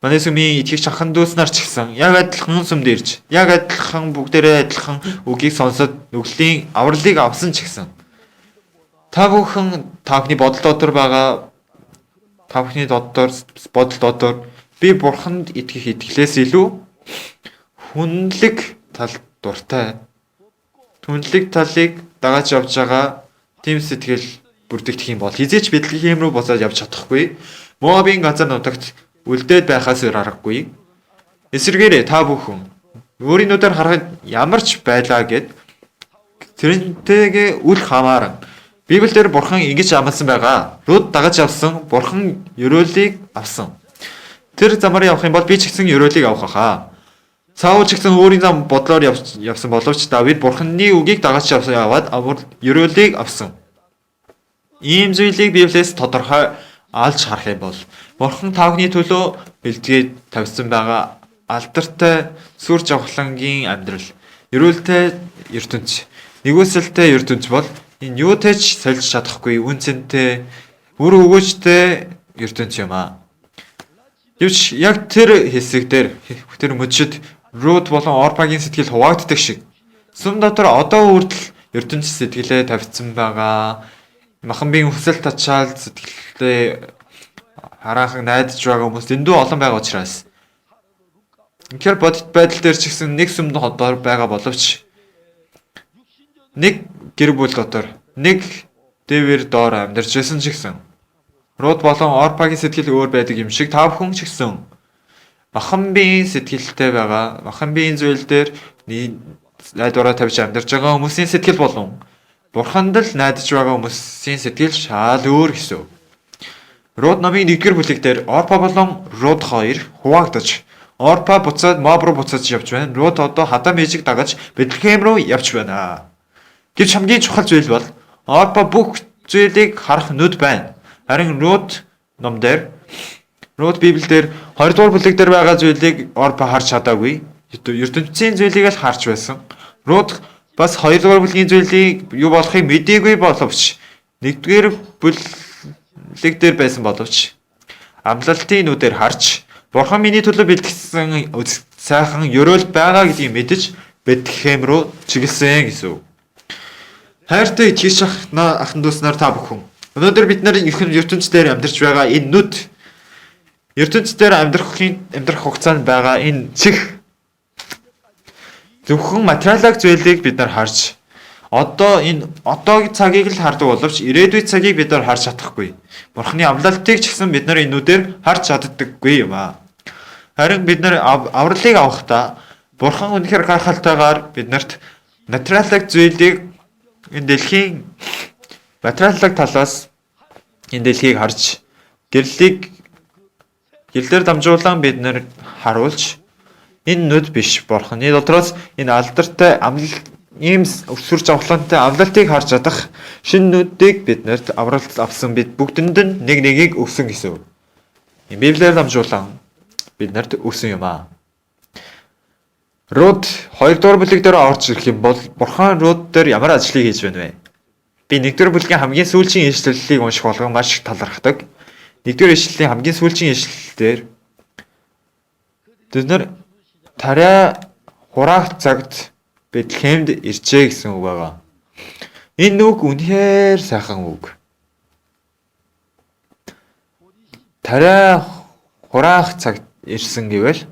манай сүмийн итгэгч анхан дүүс нар ч гэсэн яг адилхан сүмд ирж, яг адилхан бүгдээрээ адилхан үгийг сонсоод нүглийн авралыг авсан ч гэсэн та бүхэн та бүхний бодол дотор байгаа та бүхний дотор бодол дотор би бурханд итгэх итгэлээс илүү хүнлэг тал дуртай. Хүнлэг талыг дагаж явж байгаа тийм сэтгэл бүрдэгдэх юм бол хэзээ ч Бэтлехем рүү буцаад явж чадахгүй. Моабын газар нутагт үлдээд байхаас өөр аргагүй. Эсвэргээрээ та бүхэн өөрийн нүдээр харахад ямар ч байлаа гэд тэрнтэйгээ үл хамааран Библиэлд бурхан ингэж амласан байгаа. Рут дагаж явсан бурхан ерөөлийг авсан. Тэр замаар явах юм бол би ч гэсэн ерөөлийг авах хаа. Саул ч гэсэн өөрийн зам бодлоор явсан боловч Давид бурханы үгийг дагаж явсан яваад ерөөлийг авсан. Ийм зүйлийг Библиэс тодорхой алж харах юм бол бурхан та бүхний төлөө бэлтгээд тавьсан байгаа алдартай сүр жавхлангийн амьдрал, ерөөлтэй ертөнц, нэгүсэлтэй ертөнц бол энэ юутай ч сольж чадахгүй үн цэнтэй үр өгөөжтэй ертөнц юм аа. Гэвч яг тэр хэсэг дээр тэр мөчид Рут болон Орпагийн сэтгэл хуваагддаг шиг сүм дотор одоо хүртэл ертөнц сэтгэлээ тавьсан байгаа махан биеийн хүсэл тачаал сэтгэлдээ хараахан найдаж байгаа хүмүүс дэндүү олон байгаа учраас үнэхээр бодит байдал дээр ч гэсэн нэг сүм дотор байгаа боловч нэг гэр бүл дотор нэг дээвэр доор амьдарч байсан ч гэсэн Рут болон Орпагийн сэтгэл өөр байдаг юм шиг та бүхэн ч гэсэн махан биеийн сэтгэлтэй байгаа махан биеийн зүйл дээр найдвараа тавьж амьдарч байгаа хүмүүсийн сэтгэл болон бурханд л найдаж байгаа хүмүүсийн сэтгэл шал өөр гэсэн. Рут номын 1-р бүлэг дээр Орпа болон Рут хоёр хуваагдаж Орпа буцаад Моаб руу буцаж явж байна. Рут одоо хадам ээжийг дагаж Бэтлехем руу явж байна. Гэвч хамгийн чухал зүйл бол Орпа бүх зүйлийг харах нүд байна. Харин Рут ном дээр, Рут Библиэлд 20 дугаар бүлэг дээр байгаа зүйлийг Орпа харж чадаагүй. Ертөнцийн зүйлийг л харж байсан. Рут бас 2 дугаар бүлгийн зүйлийг юу болохыг мдээгүй боловч 1-р бүлэг дээр байсан боловч амлалтын нүдээр харж Бурхан миний төлөө бэлтгэсэн сайхан ёроол байгаа гэдгийг мэдэж Бэтлехэм рүү чиглэсэн гэсэн үг. Хайртай итгэгч ахын дүүс нар та бүхэн. Өнөөдөр бид нар ертөнц дээр амьдарч байгаа энэ нүд, ертөнц дээр амьдрах хугацаанд байгаа энэ чих зөвхөн материалын зүйлийг бид нар харж одоо энэ одоогийн цагийг л хардаг боловч ирээдүйн цагийг бид нар харж чадахгүй. Бурхны амлалтыг ч гэсэн бид нар энэ нүдээр харж чаддаггүй юм аа. Харин бид нар авралыг авахдаа Бурхан үнэхээр гайхалтайгаар биднэрт материалын зүйлийг энэ дэлхийн материалын талаас энэ дэлхийг харж гэрлийг гэрлээр дамжуулан бид нар харуулж энэ нүд биш Бурханы дотроос энэ алдартай амлалт ийм сүр жавхлантай амлалтыг харж чадах шинэ нүдийг биднэрт авралт авсан бид бүгдэнд нь нэг нэгийг өгсөн гэсэн үг. Энэ Библиэр дамжуулан биднэрт өгсөн юм аа. Рут 2 дугаар бүлэг дээр орж ирэх юм бол Бурхан Рут дээр ямар ажлыг хийж байна вэ? Би 1 дугаар бүлгийн хамгийн сүүлийн ишлэлийг унших болгон маш их талархдаг. 1 дугаар ишлэлийн хамгийн сүүлийн ишлэл дээр бид нар тариа хураах цагт Бэтлехемд иржээ гэсэн үг байгаа. Энэ үг үнэхээр сайхан үг. Тариа хураах цагт ирсэн гэвэл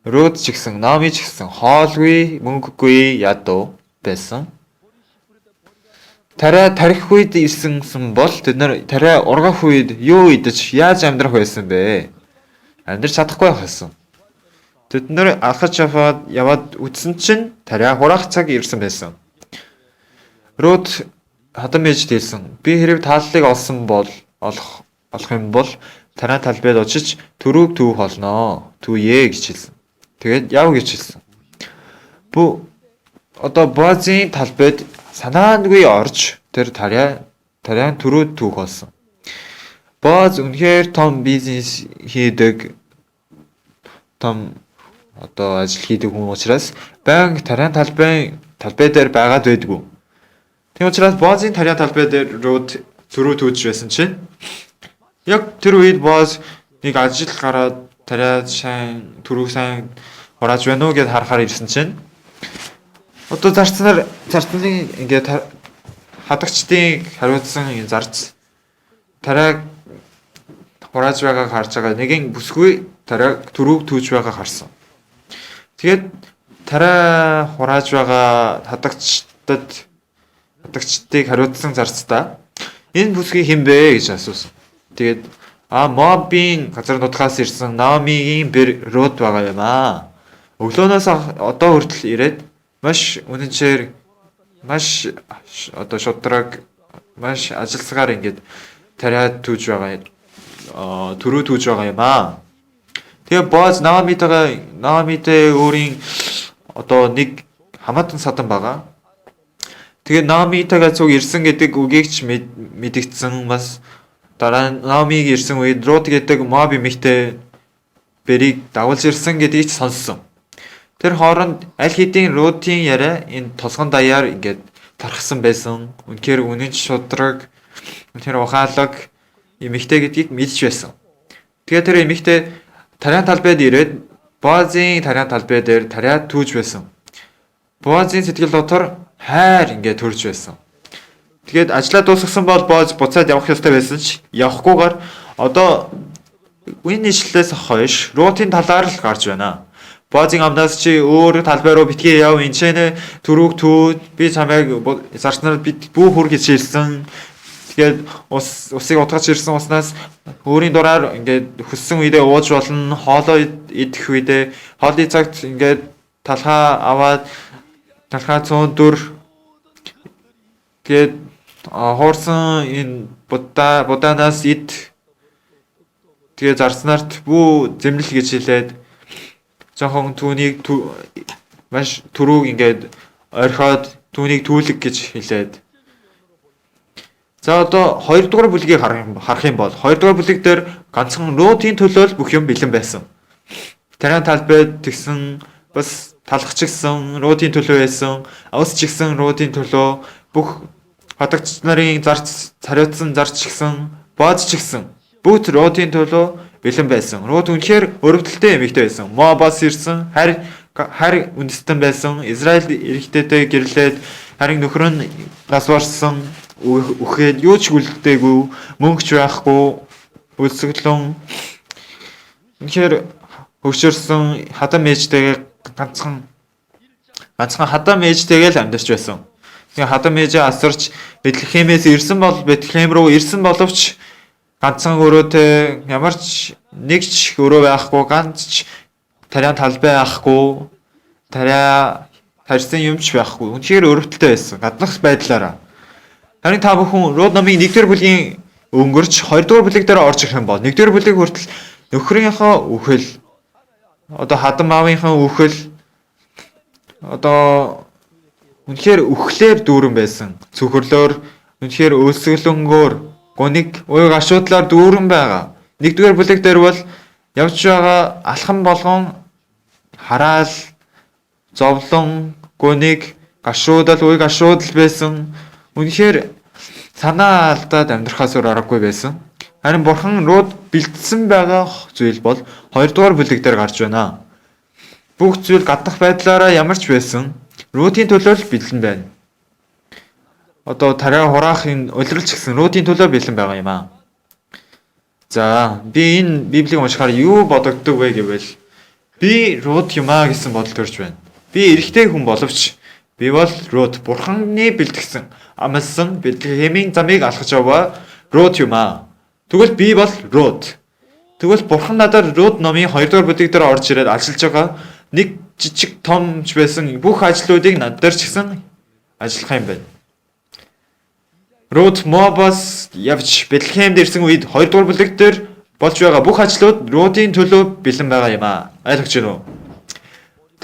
Рут ч гэсэн, Наоми ч гэсэн хоолгүй, мөнгөгүй ядуу байсан. Тариа тарих үед ирсэн бол тэд нар тариа ургах үед юу идэж, яаж амьдрах байсан бэ? Амьдрч чадахгүй байсан. Тэд нар алхаж яваад үтсэн чинь тариа хураах цаг ирсэн байсан. Рут хадам ээжд хэлсэн. Би хэрэг тааллыг олсон бол олох юм бол тариа талбайд очиж түрүүг түүх олноо. Түүе гэж хэлсэн. Тэгээд яв гэж хэлсэн. Бу одоо Боазын талбайд санаангүй орж тэр тариан түрүү түүх болсон. Боаз үнэхээр том бизнес хийдэг, том одоо ажил хийдэг хүн учраас байнга тариан талбай дээр байгаад байдгүй. Тийм учраас Боазын тариан талбай дээр Рут түрүү түүж байсан чинь яг тэр үед Боаз нэг ажил гараад тариа сайн түрүү сайн хурааж байна уу гэд харахаар ирсэн чинь одоо зарцнаар зарцны ингээд хадагчдын хариуцсан энэ зарц тариаг хурааж байгааг харж байгаа нэгэн бүсгүй тариаг түрүүг түүж байгааг харсан. Тэгээд тариа хурааж байгаа хадагчдыг хариуцсан зарцдаа энэ бүсгүй хэн бэ гэж асуусан. Тэгээд Моабын газар нутгаас ирсэн Наомигийн бэр Рут байгаа юм аа. Өглөөнөөс одоо хүртэл ирээд маш үнэнчээр маш одоо шудраг маш ажилсгаар ингээд тариа түүж байгаа түрүү түүж байгаа юм аа. Тэгээ Боаз Наомитэй өөрийн одоо нэг хамаатан садан байгаа. Тэгээ Наомитайгаа цуг ирсэн гэдэг үгийг ч мэдэгдсэн бас дараа нь Наомиг ирсэн үед Рут гэдэг Моаб эмэгтэй бэрийг дагуулж ирсэн гэдгийг ч сонссон. Тэр хооронд аль хэдийн Рутын яриа энэ толгон даяар ингээд тархсан байсан. Үнэхээр үнэн шудраг, үнэхээр ухаалаг эмэгтэй гэдгийг мэдж байсан. Тэгээ тэр эмэгтэй тариан талбайд ирээд Боазын тариан талбай дээр тариа түүж байсан. Боазын сэтгэл дотор хайр ингээд төрж байсан. Тэгээд ажлаа дуусгасан бол Боаз буцаад явах ёстой байсан ч явахгүйгээр одоо энэ ишлэлээс хойш Рутын талаар л гарч байна. Боазын амнаас чи өөр талбай руу битгий яв, энэ ч нэ түрүүг түү, би чамайг зарчнаар бид бүү хүр гэж хэлсэн. Тэгээд усыг утгаж ирсэн уснаас өөрийн дураар ингээд хүссэн үедээ ууж болно, хоолоо идэх үедээ хоолны цагт ингээд талхаа аваад талхаа 104 тэгээд хуурсан энэ будаанаас ид тэгээ зарснарт бүү зэмлэл гэж хэлээд жоохон түүнийг маш түрүүг ингээд орхиод түүнийг түүлэг гэж хэлээд За, одоо 2 дугаар бүлгийг харах юм бол 2 дугаар бүлэг дээр ганцхан Рутын төлөө л бүх юм бэлэн байсан. Тариан талбай тэгсэн, бас талах ч гэсэн Рутын төлөө байсан, ус ч гэсэн Рутын төлөө, бүх хадагч нарын зарц цариуцсан зарч гисэн, Бооз ч гэсэн бүгд Рутын төлөө бэлэн байсан. Рут үнэхээр өрөвдөлтэй эмэгтэй байсан. Моабаас ирсэн, харь харь үндэстэн байсан. Израиль эрэгтэйтэй гэрлээд, харин нөхөр нь нас барсан, үхээд юу ч үлдээгүй, мөнгө ч байхгүй, өлсгөлөн үнэхээр хөгшөрсөн хадам ээжтэйгээ ганцхан хадам ээжтэйгээ л амьдарч байсан. Тэгээ хадам ээжээ асарч Бэтлехемээс ирсэн бол Бэтлехем руу ирсэн боловч ганцхан өрөөтэй, ямар ч нэг ч өрөө байхгүй, ганц ч тариан талбай байхгүй, тариа тарьсан юм ч байхгүй. Үнэхээр өрөвдөлтэй байсан. Гаднах байдлаараа. Харин та бүхэн Рут номын 1-р бүлгийн өнгөрч 2-р бүлэг дээр орж ирэх юм бол 1-р бүлэг хүртэл нөхрийнхөө үхэл, одоо хадам аавынхаа үхэл, одоо үнэхээр үхлээр дүүрэн байсан. Цөхрлөөр, үнэхээр өлсгөлөнгөөр, гуниг, уй гашуудлаар дүүрэн байгаа. 1-р бүлэг дээр бол явж байгаа алхам болгон хараал, зовлон, гуниг, гашуудал, уй гашуудал байсан. Үнэхээр санаа алдаад амьдрахаас өөр аргагүй байсан. Харин Бурхан Рут бэлдсэн байгаа зүйл бол 2 дугаар бүлэг дээр гарч байна. Бүх зүйл гаднах байдлаараа ямар ч байсан Рутын төлөө л бэлэн байна. Одоо тариа хураах энэ улирал ч гэсэн Рутын төлөө бэлэн байгаа юм аа. За, би энэ Библийг уншихаар юу бодогддог вэ гэвэл би Рут юм аа гэсэн бодол төрж байна. Би эрэгтэй хүн боловч би бол Рут, Бурханы бэлтгэсэн, амласан Бэтлехемийн замыг алхаж яваа Рут юм аа. Тэгвэл би бол Рут. Тэгвэл Бурхан надад Рут номын 2 дугаар бүлэг дээр орж ирээд ажиллаж байгаа нэг жижиг томч байсан бүх ажлуудыг над дээр ч гэсэн ажиллах юм байна. Рут Моабаас явж Бэтлехемд ирсэн үед 2 дугаар бүлэг дээр болж байгаа бүх ажлууд Рутын төлөө бэлэн байгаа юм аа. Ойлгож байна уу?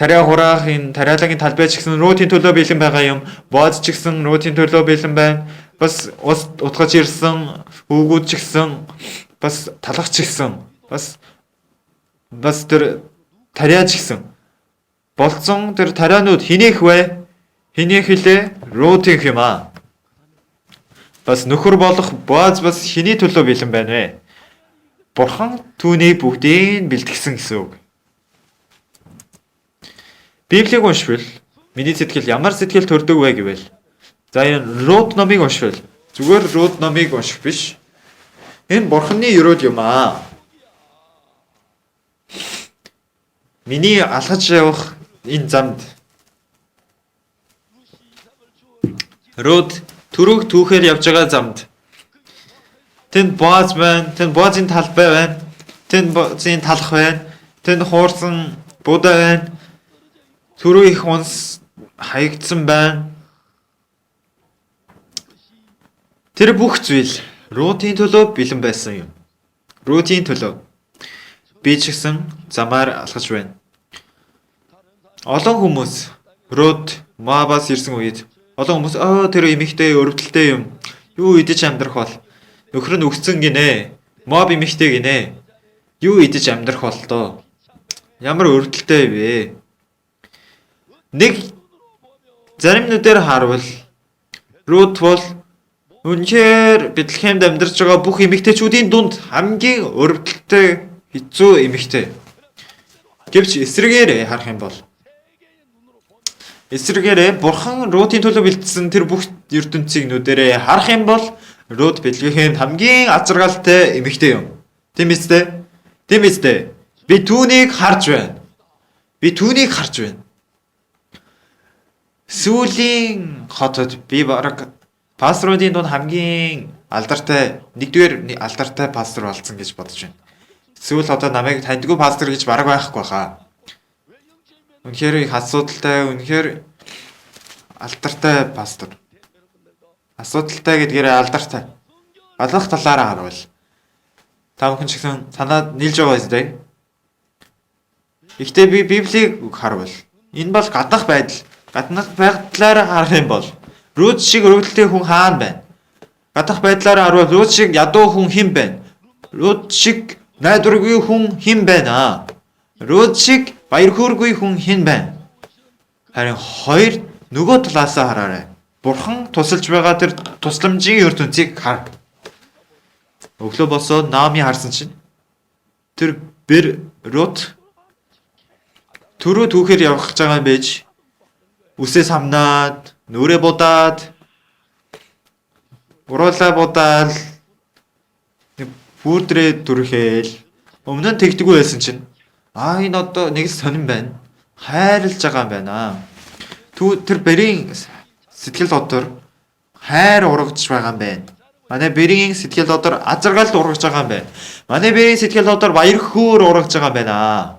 Тариа хураах энэ тариалангийн талбай ч гэсэн Рутын төлөө бэлэн байгаа юм. Бооз ч гэсэн Рутын төлөө бэлэн байна. Бас ус утгаж ирсэн хүүгүүд ч гэсэн, бас талах ч гэсэн, бас тэр тариа ч гэсэн болцсон тэр тарианууд хэнийх вэ? Хэнийх хэлээ? Рутынх юм аа. Бас нөхөр болох Бооз бас хэний төлөө бэлэн байна вэ? Бурхан түүний бүгдийг бэлтгэсэн гэсэн үг. Библийг уншвал миний сэтгэл ямар сэтгэл төрдөг вэ гэвэл, за, энэ Рут номыг уншвал зүгээр Рут номыг унших биш. Энэ Бурханы ерөөл юм аа. Миний алхаж явах энэ замд Рут түрүүг түүхээр явж байгаа замд тэнд Бооз байна, тэнд Боозын талбай байна, тэнд Боозын талх байна, тэнд хуурсан будаа байна. Түрүү их унс хаягдсан байна. Тэр бүх зүйл Рутын төлөө бэлэн байсан юм. Рутын төлөө. Би ч гэсэн замаар алхаж байна. Олон хүмүүс Рут Моабаас ирсэн үед олон хүмүүс аа, тэр эмэгтэй өрөвдөлтэй юм. Юу идэж амьдрах бол? Нөхөр нь үхсэн гинэ. Моаб эмэгтэй гинэ. Юу идэж амьдрах бол доо? Ямар өрөвдөлтэй вэ? Нэг зарим нүдээр харвал Рут бол үнэхээр Бэтлехемд амьдарч байгаа бүх эмэгтэйчүүдийн дунд хамгийн өрөвдөлтэй, хэцүү эмэгтэй. Гэвч эсрэгээрээ харах юм бол, эсрэгээрээ Бурхан Рутын төлөө бэлдсэн тэр бүх ертөнцийг нүдэрээ харах юм бол Рут Бэтлехемд хамгийн аз жаргалтай эмэгтэй юм. Тийм биз дээ? Тийм биз дээ? Би түүнийг харж байна. Би түүнийг харж байна. Сүүлийн хотод би бараг пасторуудын дунд хамгийн алдартай, нэгдүгээр алдартай пастор болсон гэж бодож байна. Сүүл хотод намайг таньдгүй пастор гэж бараг байхгүй хаа. Үнэхээр их асуудалтай, үнэхээр алдартай пастор. Асуудалтай гэдгээрээ алдартай. Алах талаараа харуул. Та бүхэн ч гэсэн санаад нийлж байгаа биз дээ. Гэхдээ би Библийг харвал энэ бол гаднах байдал. Гаднах байдлаараа харах юм бол Рут шиг өрөвдөлтэй хүн хаана байна? Гадах байдлаараа харвал Рут шиг ядуу хүн хэн байна? Рут шиг найдваргүй хүн хэн байна? Рут шиг баяр хөөргүй хүн хэн байна? Харин хоёр нөгөө талаасаа хараарай. Бурхан тусалж байгаа тэр тусламжийн ертөнцийг хар. Өглөө босоод Наоми харсан чинь тэр бэр Рут түрүү түүхээр явах гэж байгаа юм байж үсээ самнаад, нүрээ будаад, уруулаа будаал, пүүдрээ түрхээл өмнө нь тэгдэггүй байсан чинь энэ одоо нэг сонин байна. Хайрлаж байгаа юм байна. Тэр бэрийн сэтгэл дотор хайр ургаж байгаа юм байна. Манай бэрийн сэтгэл дотор азаргал ургаж байгаа юм байна. Манай бэрийн сэтгэл дотор баяр хөөр ургаж байгаа юм байна.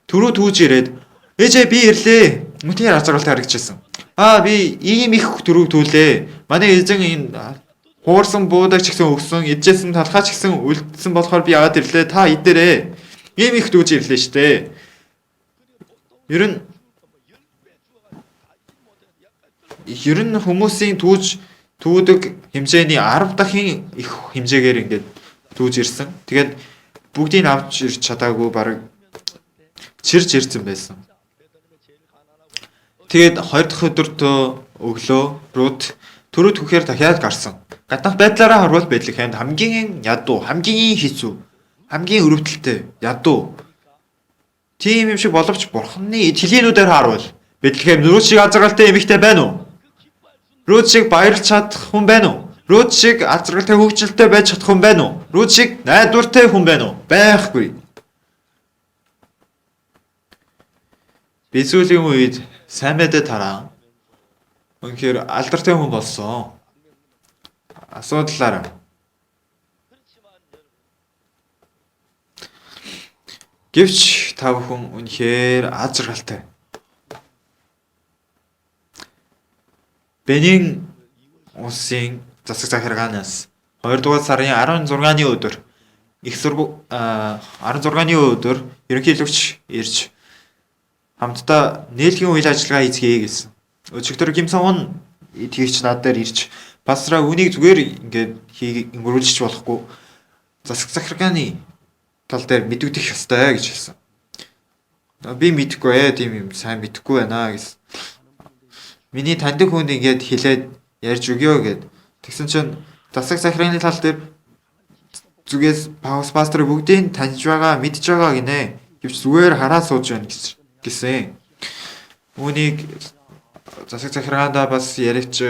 Түрүү түүж ирээд ээжээ би ирлээ. Үнэхээр азаргалтай харагдчихсан. Би ийм их түрүүг түүлээ. Манай эзэн энэ хуурсан буудаг ч гэсэн өгсөн, идчихсэн талхаа ч гэсэн үлдсэн болохоор би аваад ирлээ. Та идэрээ. Ийм их түүж ирлээ штэ. Ер нь хүмүүсийн түүж түүдэг хэмжээний 10 дахин их хэмжээгээр ингээд түүж ирсэн. Тэгээд бүгдийг авч ирч чадаагүй бараг чирж ирсэн байсан. Тэгээд 2 дахь өдөртөө өглөө Рут түрүү түүхээр дахиад гарсан. Гаднах байдлаараа харвал Бэтлехемд хамгийн ядуу, хамгийн хэцүү, хамгийн өрөвдөлтэй ядуу. Тийм юм шиг боловч Бурханы төлөөнүүдээр харвал Бэтлехем Рут шиг азаргалтай эмэгтэй байна уу? Рут шиг баярлж чадах хүн байна уу? Рут шиг азаргалтай хөгжилтэй байж чадах хүн байна уу? Рут шиг найдвартай хүн байна уу? Байхгүй. Би сүүлийн үед сайн мэдээ тараа. Үнэхээр алдартай хүн болсон. Асуудлаараа. Гэвч та бүхэн үнэхээр аз жаргалтай. Бенин улсын засаг захиргаанаас 2 дугаар сарын 16-ны өдөр их сургууль 16-ны өдөр ерөнхийлөгч ирж хамтдаа нээлтийн үйл ажиллагаа хийцгээе гэсэн. Өчигдөр Кимсон итгэгч над дээр ирж пастраа үнийг зүгээр ингээд өнгөрүүлчих болохгүй засаг захиргааны тал дээр мэдэгдэх ёстой гэж хэлсэн. Би мэдэхгүй тийм юм сайн мэдэхгүй байна гэсэн. Миний таньдаг хүнд ингээд хэлээд ярьж өгөө гэд. Тэгсэн чинь засаг захиргааны тал дээр зүгээс пастор бүгдийг таньж байгаа, мэдж байгаа гинэ. Гэвч зүгээр хараа сууж байна гэсэн. Үүнийг засаг захиргаандаа бас яриач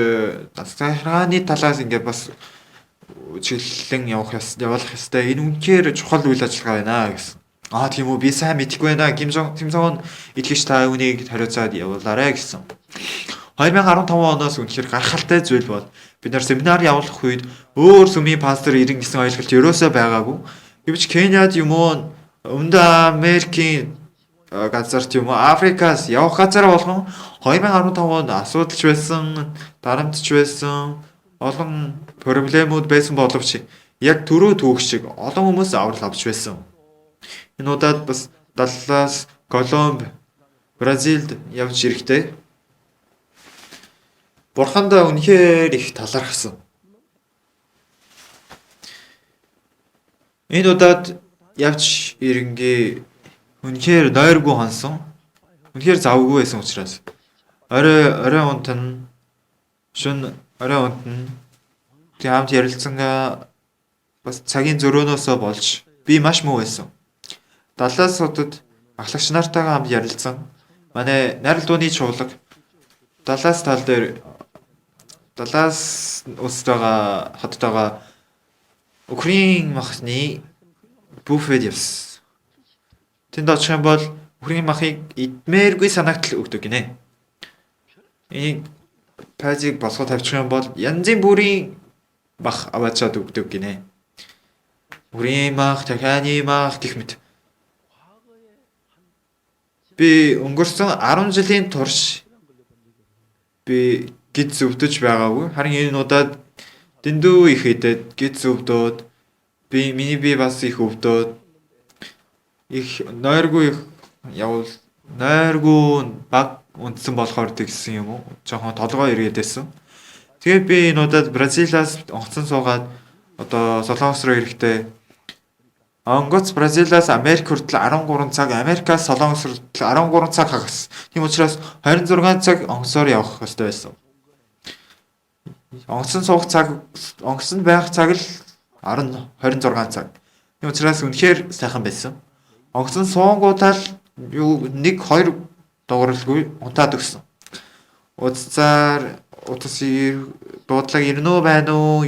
засаг захиргааны талаас ингээд бас чиглэлэн явуулах ёстой. Энэ үнэхээр чухал үйл ажиллагаа байна гэсэн. Тийм үү, би сайн мэдэхгүй байна. Кимсон итгэгч та үүнийг хариуцаад явуулаарай гэсэн. 2015 оноос үнэхээр гайхалтай зүйл бол бид нар семинар явуулах үед өөр сүмийн пастор ирнэ гэсэн ойлголт ерөөсөө байгаагүй. Гэвч Кениад юм уу, Өмнөд Америкийн газарт юм уу, Африкаас явах газар болгон 2015 онд асуудалч байсан, дарамтч байсан, олон проблемууд байсан боловч яг түрүү түүх шиг олон хүмүүс аврал авч байсан. Энэ удаад бас Даллас, Колумб, Бразилд явж ирэхдээ Бурхандаа үнэхээр их талархсан. Энэ удаад явж ирэнгээ үнэхээр нойргүй хонсон. Үнэхээр завгүй байсан учраас орой унтна, шөнө орой унтна. Тэг хамт ярилцсан бас цагийн зөрөөнөөсөө болж би маш муу байсан. Даллас хотод ахлагч нартайгаа хамт ярилцсан. Манай найрал дууны чуулга Даллас тал дээр Даллас улстайгаа хоттойгоо үхрийн махны буфед явсан. Тэнд очих юм бол үхрийн махыг идмээргүй санагтал өгдөг гинэ. Энийг пажиг босгоо тавьчих юм бол янзын бүрийн мах аваачаад өгдөг гинэ. Үхрийн мах, дахианы мах гэх мэт. Би өнгөрсөн 10 жилийн турш би гидс өвдөж байгаагүй. Харин энэ удаад дэндүү их идээд гидс өвдөөд миний бие бас их өвдөөд их нойргүй их явуул нойргүй баг унтсан болохоор тэгсэн юм уу? Жохон толгой эргээд байсан. Тэгээд би энэ удаад Бразилиас онгоцон суугаад одоо Солонгос руу ирэхдээ онгоц Бразилиас Америк хүртэл 13 цаг, Америкаас Солонгос хүртэл 13 цаг хагас. Тийм учраас 26 цаг онгоцоор явах ёстой байсан. Онгоцон суух цаг, онгоцонд байх цаг л 10 26 цаг. Тийм учраас үнэхээр сайхан байсан. Онгоцон суунгуудаа л юу 1 2 дууралгүй унтаад өгсөн. Утсаар утас дуудлага ирнэ үү байна уу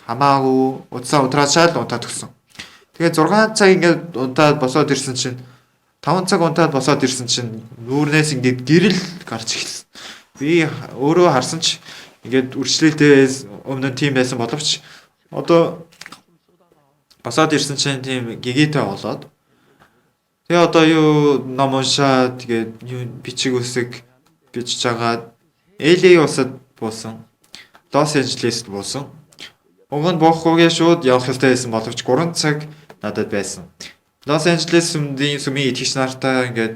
хамаагүй утсаа унтраачаал унтаад өгсөн. Тэгээ 6 цаг ингээд унтаад босоод ирсэн чинь 5 цаг унтаад босоод ирсэн чинь нүүрнээс ингээд гэрэл гарч эхэлсэн. Би өөрөө харсан ч ингээд үрчлэлтэй өмнө нь тийм байсан боловч одоо босоод ирсэн чинь тийм гэгээтэй болоод тэгээ одоо юу ном уншаа, тэгээд юу бичиг үсэг бичиж агаад LA улсад буусан. Лос Анжелест буусан. Уг нь буухгүйгээ шууд явах ёстой байсан боловч 3 цаг надад байсан. Лос Анжелес сүмийн итгэгч нартай ингээд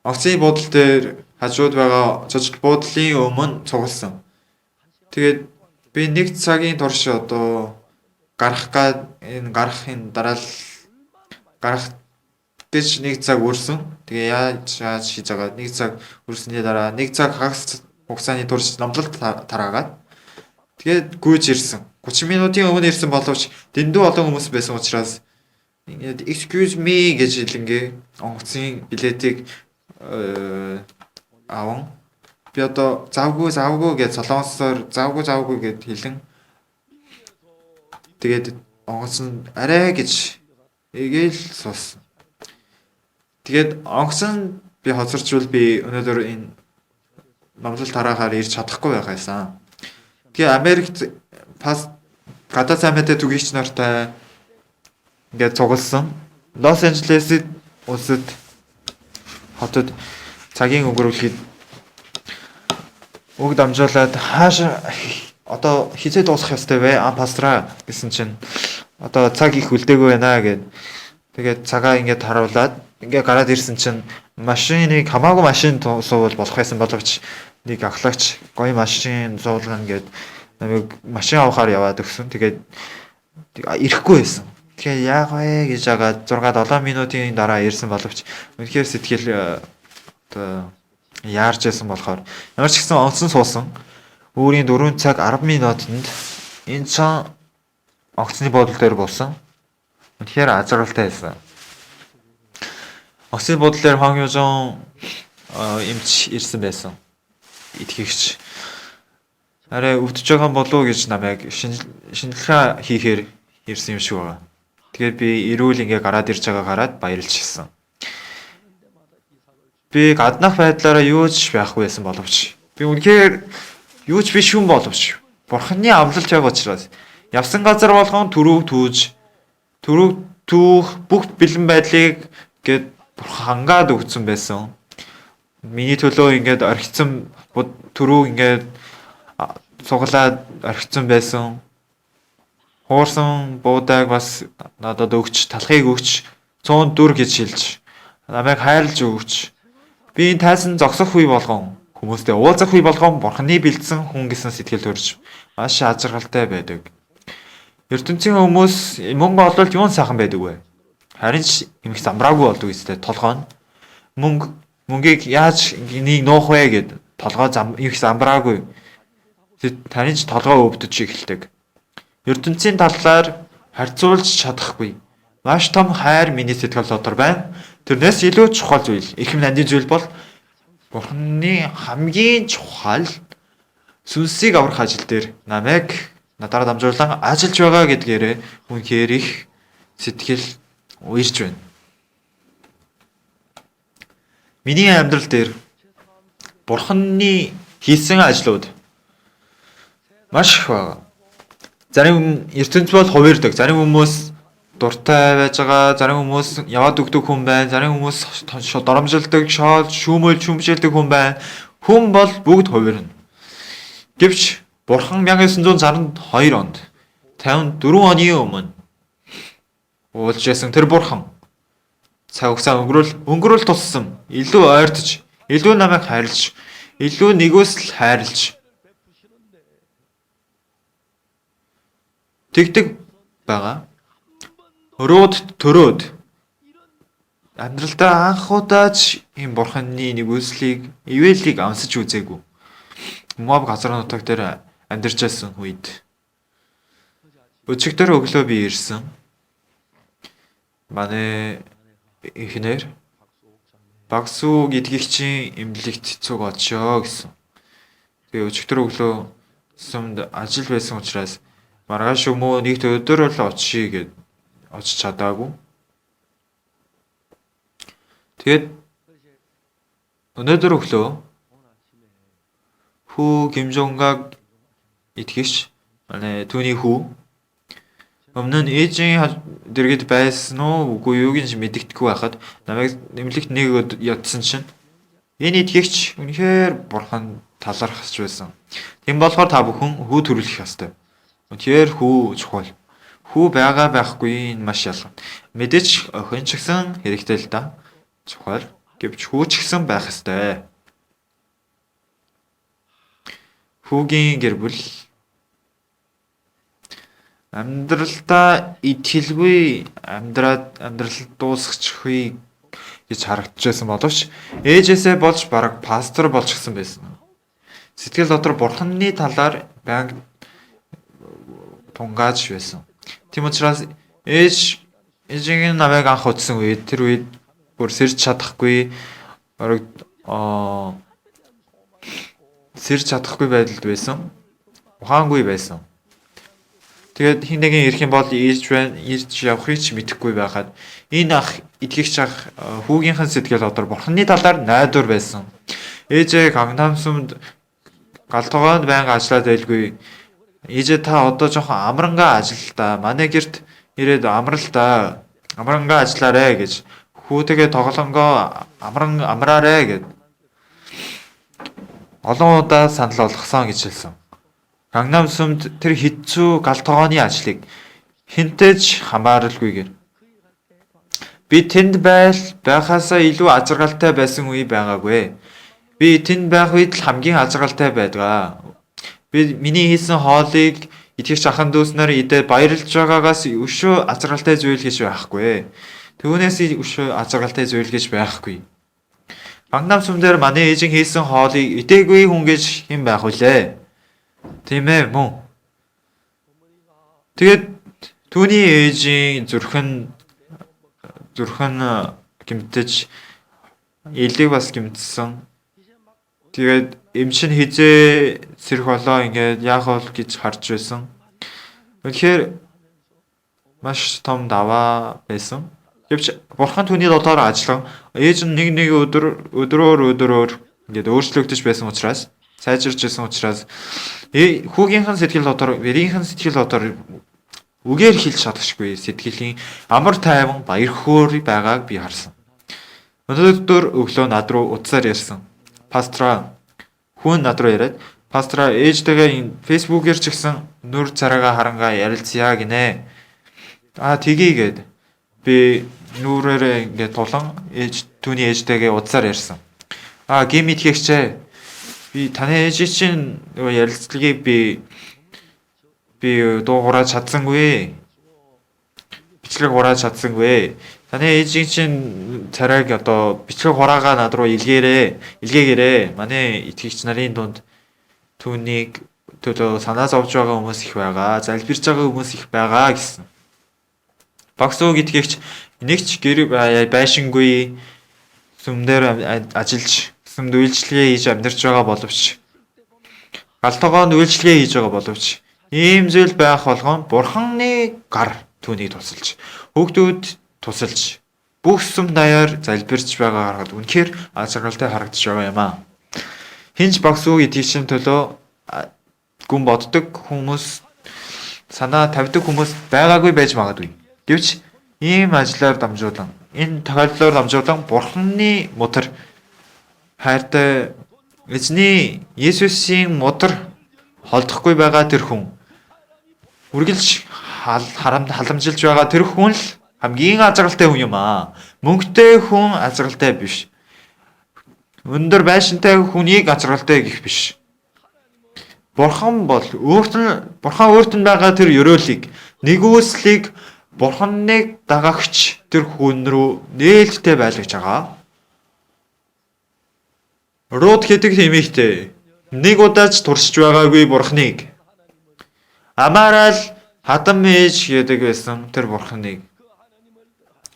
онгоцны буудлын дээр хажууд байгаа цоцол буудлын өмнө цугласан. Тэгээд би нэг цагийн турш одоо гарах гад энэ гарахын дараа л гарах гэж нэг цаг үрсэн. Тэгээ яаж хийж байгаа нэг цаг үрсний дараа нэг цаг хагас хугацааны турш номлолт тараагаад тэгээд гүйж ирсэн. 30 минутын өмнө ирсэн боловч дэндүү олон хүмүүс байсан учраас ингээд "Excuse me" гэж хэлэнгээ онгоцны билетийг аван би одоо завгүй завгүй гэж солонгосоор завгүй завгүй гэд хэлэн тэгээд онгоц нь арай гэж эгээл суусан. Тэгээд онгоц нь би хоцорчвол би өнөөдөр энэ номлол тараахаар ирж чадахгүй байх байсан. Тэгээ Америкт пас гадаад сайн мэдээ түгээгч нартай ингээд цугласан. Лос Анжелесд улсад хотод цагийн өнгөрүүлэхэд үг дамжуулаад хааш одоо хизээ дуусах ёстой вэ? А пастраа гэсэн чинь одоо цаг их үлдээгүй байна гэд. Тэгээд цагаа ингээд харуулад ингээд гараад ирсэн чинь машиныг хамаагүй машин суувал болох байсан боловч нэг ахлагч гоё машин суулгана гэд намайг машин авахаар яваад өгсөн. Тэгээд ирэхгүй байсан. Тэгэхээр яах вэ гэж агаад 6 7 минутын дараа ирсэн боловч үнэхээр сэтгэл одоо яарч байсан болохоор ямар ч гэсэн онцон суусан. Үүрийн 4 цаг 10 минутанд энэ цан онгоцны буудлын дээр буусан. Үнэхээр азаргалтай байсан. Онгоцны буудлын дээр Хонг Южон эмч ирсэн байсан. Итгэгч. Арай өвдөж байгаа болов уу гэж намайг шинжилгээ хийхээр ирсэн юм шиг байгаа. Тэгээд би эрүүл ингээ гараад ирж байгаа гараад баярлж гисэн. Би гаднах байдлаараа юу ч байхгүй байсан боловч би үнэхээр юу ч биш хүн боловч Бурханы амлалт байг учраас явсан газар болгон түрүүг түүж түрүүг түүх бүх бэлэн байдлыг гээд Бурхан хангаад өгсөн байсан. Миний төлөө ингээд орхицсан түрүүг ингээд цуглаад орхицсан байсан. Хуурсан буудааг бас надад өгч, талхыг өгч, 104 гэж хэлж, намайг хайрлаж өгч. Би энэ тайзан зогсох үе болгон хүмүүстэй уулзах үе болгон Бурханы бэлдсэн хүн гэсэн сэтгэл төрж маш аз жаргалтай байдаг. Ертөнцийн хүмүүс мөнгө олвол юун сайхан байдаг вэ? Харин ч эмх замбраагүй болдог үстэй толгой нь. Мөнгийг яаж нэг нуух вэ гэд толгой зам эмх замбраагүй. Харин ч толгой өвдөж эхэлдэг. Ертөнцийн талаар харьцуулж чадахгүй. Маш том хайр миний сэтгэл дотор байна. Тэрнээс илүү чухал зүйл, эрхэм нандин зүйл бол Бурханы хамгийн чухал сүнсийг аврах ажил дээр намайг надаараа дамжуулан ажиллаж байгаа гэдгээрээ үнэхээр их сэтгэл уярч байна. Миний амьдрал дээр Бурханы хийсэн ажлууд маш их байгаа. Зарим ертөнц бол хувирдаг, зарим хүмүүс дуртай байж байгаа, зарим хүмүүс яваад өгдөг хүн байна, зарим хүмүүс доромжилдог, шоол, шүүмэл, шүүмжилдэг хүн байна. Хүн бол бүгд хувирна. Гэвч Бурхан 1962 онд 54 оны өмнө уулж байсан тэр Бурхан цаг хугацаа өнгөрүүл туссан илүү ойртож, илүү намайг хайрлаж, илүү нэгүсэл хайрлаж Тэгдэг байгаа. Рууд төрөөд амьдралдаа анх удаа ч ийм бурханы нэгүслийг, ивэлийг амсаж үзээгүй. Моаб газар нутаг дээр амьдарч байсан үед өчигдөр өглөө би ирсэн. Манай эхнэр Багсүү гэдгийгчийн эмнэлэгт цуг очоо гэсэн. Тэгээ өчигдөр өглөө сүмд ажил байсан учраас маргааш юм уу нэгт өдөр л очие гэд очиж чадаагүй. Тэгээд өнөөдөр өглөө хүү Кимжонгаг итгэгч манай түүний хүү өмнө нь ээжийн дэргэд байсан уу үгүй юуг нь мэдэгдэхгүй байхад намайг нэмлэгт нэг ядсан чинь энэ итгэгч үнэхээр бурхан талархаж байсан. Тийм болохоор та бүхэн хүү төрүүлэх ёстой. Үнэхээр хүү чухал. Хүү байгаа байхгүй нь маш ялган. Мэдээж охин ч гэсэн хэрэгтэй л да. Чухал. Гэвч хүү ч гэсэн байх ёстой. Хүүгийн гэр бүл амьдралдаа итгэлгүй амьдраад амьдрал дуусгачихъя гэж харагдчихсан боловч ээжээсээ болж бараг пастор болчихсон байсан. Сэтгэл дотор бурханы талаар байнга тунгааж байсан. Тийм учраас ээжийн намайг анх утсан үед тэр үед бүр сэрч чадахгүй бараг сэрч чадахгүй байдалд байсан. Ухаангүй байсан. Тэгээд хин нэгэн ирэх юм бол ирж байна, ирж явахыг ч мэдэхгүй байхад энэ ах итгэгч ах хүүгийнхэн сэтгэл дотор бурханы талаар найдвар байсан. Ээжээ Гангнам сүмд гал тогоонд байнга ажиллаад байлгүй. Ээжээ та одоо жоохон амрангаа ажил та. Манай гэрт ирээд амрал та. Амрангаа ажиллаарэ гэж хүүтэйгээ тоглонгоо амран амраарэ гэд олон удаа санал болгосон гэж хэлсэн. Гангнам сүмд тэр хэцүү гал тогооны ажлыг хэнтэй ч хамааралгүйгээр би тэнд байхаасаа илүү азаргалтай байсан үе байгаагүй. Би тэнд байх үед л хамгийн азаргалтай байдгаа. Би миний хийсэн хоолыг итгэгч ахын дүүс нар идээд баярлж байгаагаас өшөө азаргалтай зүйл гэж байхгүй. Түүнээс өшөө азаргалтай зүйл гэж байхгүй. Гангнам сүм дээр манай ээжийн хийсэн хоолыг идээгүй хүн гэж хэн байх вүлээ? Тийм ээ мөн. Тэгээд түүний ээжийн зүрхэн гэмтэж элэг бас гэмтсэн. Тэгээд эмч нь хизээ сэрэх болоо ингээд яах вэ гэж харж байсан. Үнэхээр маш том даваа байсан. Гэвч бурхан түүний дотоор ажиллан ээж нь нэг өдрөөр ингээд өөрчлөгдөж байсан учраас сайжирч байсан учраас хүүгийнхэн сэтгэл дотор, вэрийнхэн сэтгэл дотор үгээр хэлж чадахгүй сэтгэлийн амар тайван баяр хөөр байгааг би харсан. Өнөөдөр өглөө над руу утсаар ярьсан. Пастора хүн над руу яриад, пастора ээжтэйгээ энэ фэйсбүүкээр ч гэсэн нүр царайгаа харангаа ярилцъя гинэ. Аа тгий гэд би нүрээрээ ингээд тулан ээж түүний ээжтэйгээ утсаар ярьсан. Аа гим итгэгчээ би таны ээж чинь нөгөө ярилцлагыг би дуугараад чадсангүй. Бичлэг хурааж чадсангүй. Таны ээжийн чинь царайг одоо бичлэг хураагаа над руу илгээрээ. Илгээгээрээ. Манай итгэгч нарын дунд түүнийг төлөө санаа зовж байгаа хүмүүс их байгаа. Залбирч байгаа хүмүүс их байгаа гэсэн. Багсуу итгэгч нэг ч гэр байшингүй сүмдэр ажиллаж сүмд үйлчлэгээ хийж амьдарч байгаа боловч гал тогоонд үйлчлэгээ хийж байгаа боловч ийм зүйл байх болгон бурханы гар түүнийг тусалж, хүүхдүүд тусалж, бүх сүм даяар залбирч байгаа харахад үнэхээр аз жаргалтай харагдаж байгаа юм аа. Хинч багсуу итгэгчийн төлөө гүн боддог хүмүүс, санаа тавьдаг хүмүүс байгаагүй байж магадгүй. Гэвч ийм ажлаар дамжуулан, энэ тохиолдлоор дамжуулан бурханы мутар хайртай эзний Есүсийн мутар холдохгүй байгаа тэр хүн үргэлж халамжилж байгаа тэр хүн л хамгийн аз жаргалтай хүн юм аа. Мөнгөтэй хүн аз жаргалтай биш. Өндөр байшинтай хүнийг аз жаргалтай гэх биш. Бурхан бол өөрт нь Бурхан өөрт нь байгаа тэр ёроолыг, нэгүслийг Бурханыг дагагч тэр хүн рүү нээлттэй байлгаж байгаа. Рут гэдэг эмэгтэй нэг удаач туршиж байгаагүй Бурханыг. Амаараа л хадам ээж гэдэг байсан тэр Бурханыг.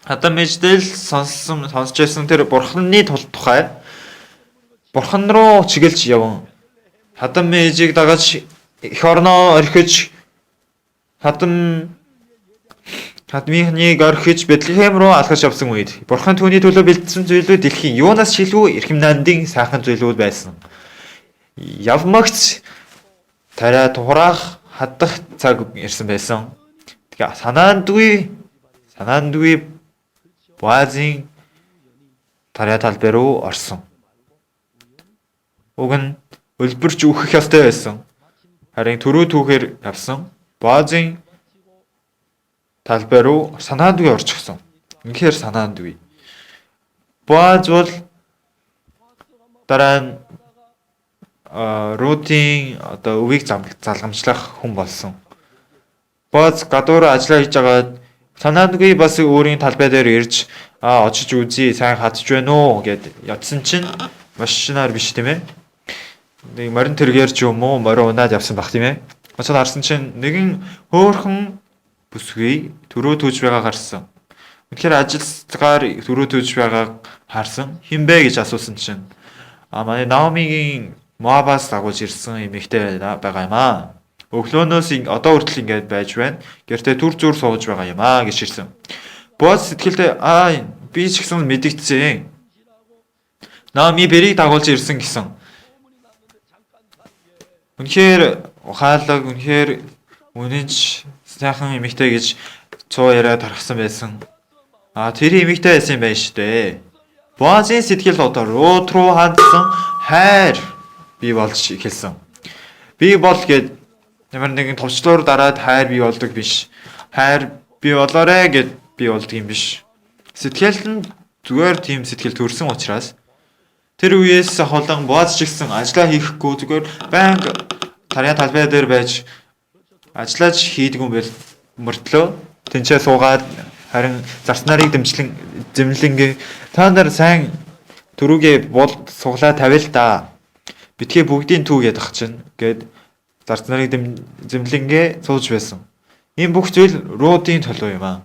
Хадам ээждээ л сонсч байсан тэр Бурханы тухай Бурхан руу чиглэж яван хадам ээжийг дагаж эх орноо орхиж хадмынхныг орхиж Бэтлехэм рүү алхаж явсан үед Бурхан түүний төлөө бэлдсэн зүйлүүд дэлхийн юунаас ч илүү эрхэм нандин сайхан зүйлүүд байсан. Явмагц тариа тураах хадах цаг ирсэн байсан. Тэгээ санаандгүй Боазын тариа талбай руу орсон. Уг нь өлбөрч үхэх ёстой байсан. Харин түрүү түүхээр явсан. Боазын талбай руу санаандгүй орчихсон. Үнэхээр санаандгүй. Боаз бол дараа нь Рутийн одоо өвийг залгамжлах хүн болсон. Боаз гадуур ажиллаа хийж байгаад санаандгүй бас өөрийн талбай дээр ирж очиж үзье, сайн хадж байна уу гэд ядсан чинь машинаар биш тийм ээ. Нэг морин тэргээр ч юм уу морин унаад явсан баг тийм ээ. Очоод харсан чинь нэгэн хөөхөн бүсгүй төрөө түүж байгаа гарсан. Үнэхээр ажилсгаар төрөө түүж байгааг харсан. Хэн бэ гэж асуусан чинь манай Наомигийн Моабаас дагуулж ирсэн эмэгтэй байгаа юм аа. Өглөөнөөс одоо хүртэл ингээд байж байна. Гэртээ түр зуур сууж байгаа юм аа гэж ирсэн. Боаз сэтгэлдээ би ч гэсэн мэдэгдсэн. Наоми бэрийг дагуулж ирсэн гэсэн. Үнэхээр ухаалаг, үнэхээр үнэнч сайхан эмэгтэй гэж цуу яриа тархсан байсан. Тэр эмэгтэй байсан юм байна шүү дээ. Боазын сэтгэл одоо Рут руу хандсан хайр бий болж эхэлсэн. Би бол гээд ямар нэгэн товчлуур дараад хайр бий болдог биш. Хайр бий болоорой гэд бий болдог юм биш. Сэтгэлд нь зүгээр тийм сэтгэл төрсэн учраас тэр үеэс ахуулан Боаз ч гэсэн ажиллаа хийхгүй зүгээр байнга тарьяа талбай дээр байж ажиллаж хийдгүн юм байл мөртлөө тэнцээ суугаад харин зарц нарыг дэмжлэн зэмлэнгээ та нар сайн төрүүгээ бол суглаа тавил да. Битгий бүгдийн төв ядах чинь гэд зарц нарыг зэмлэнгээ сууж байсан. Энэ бүх зүйл Рутын төлөө юм аа.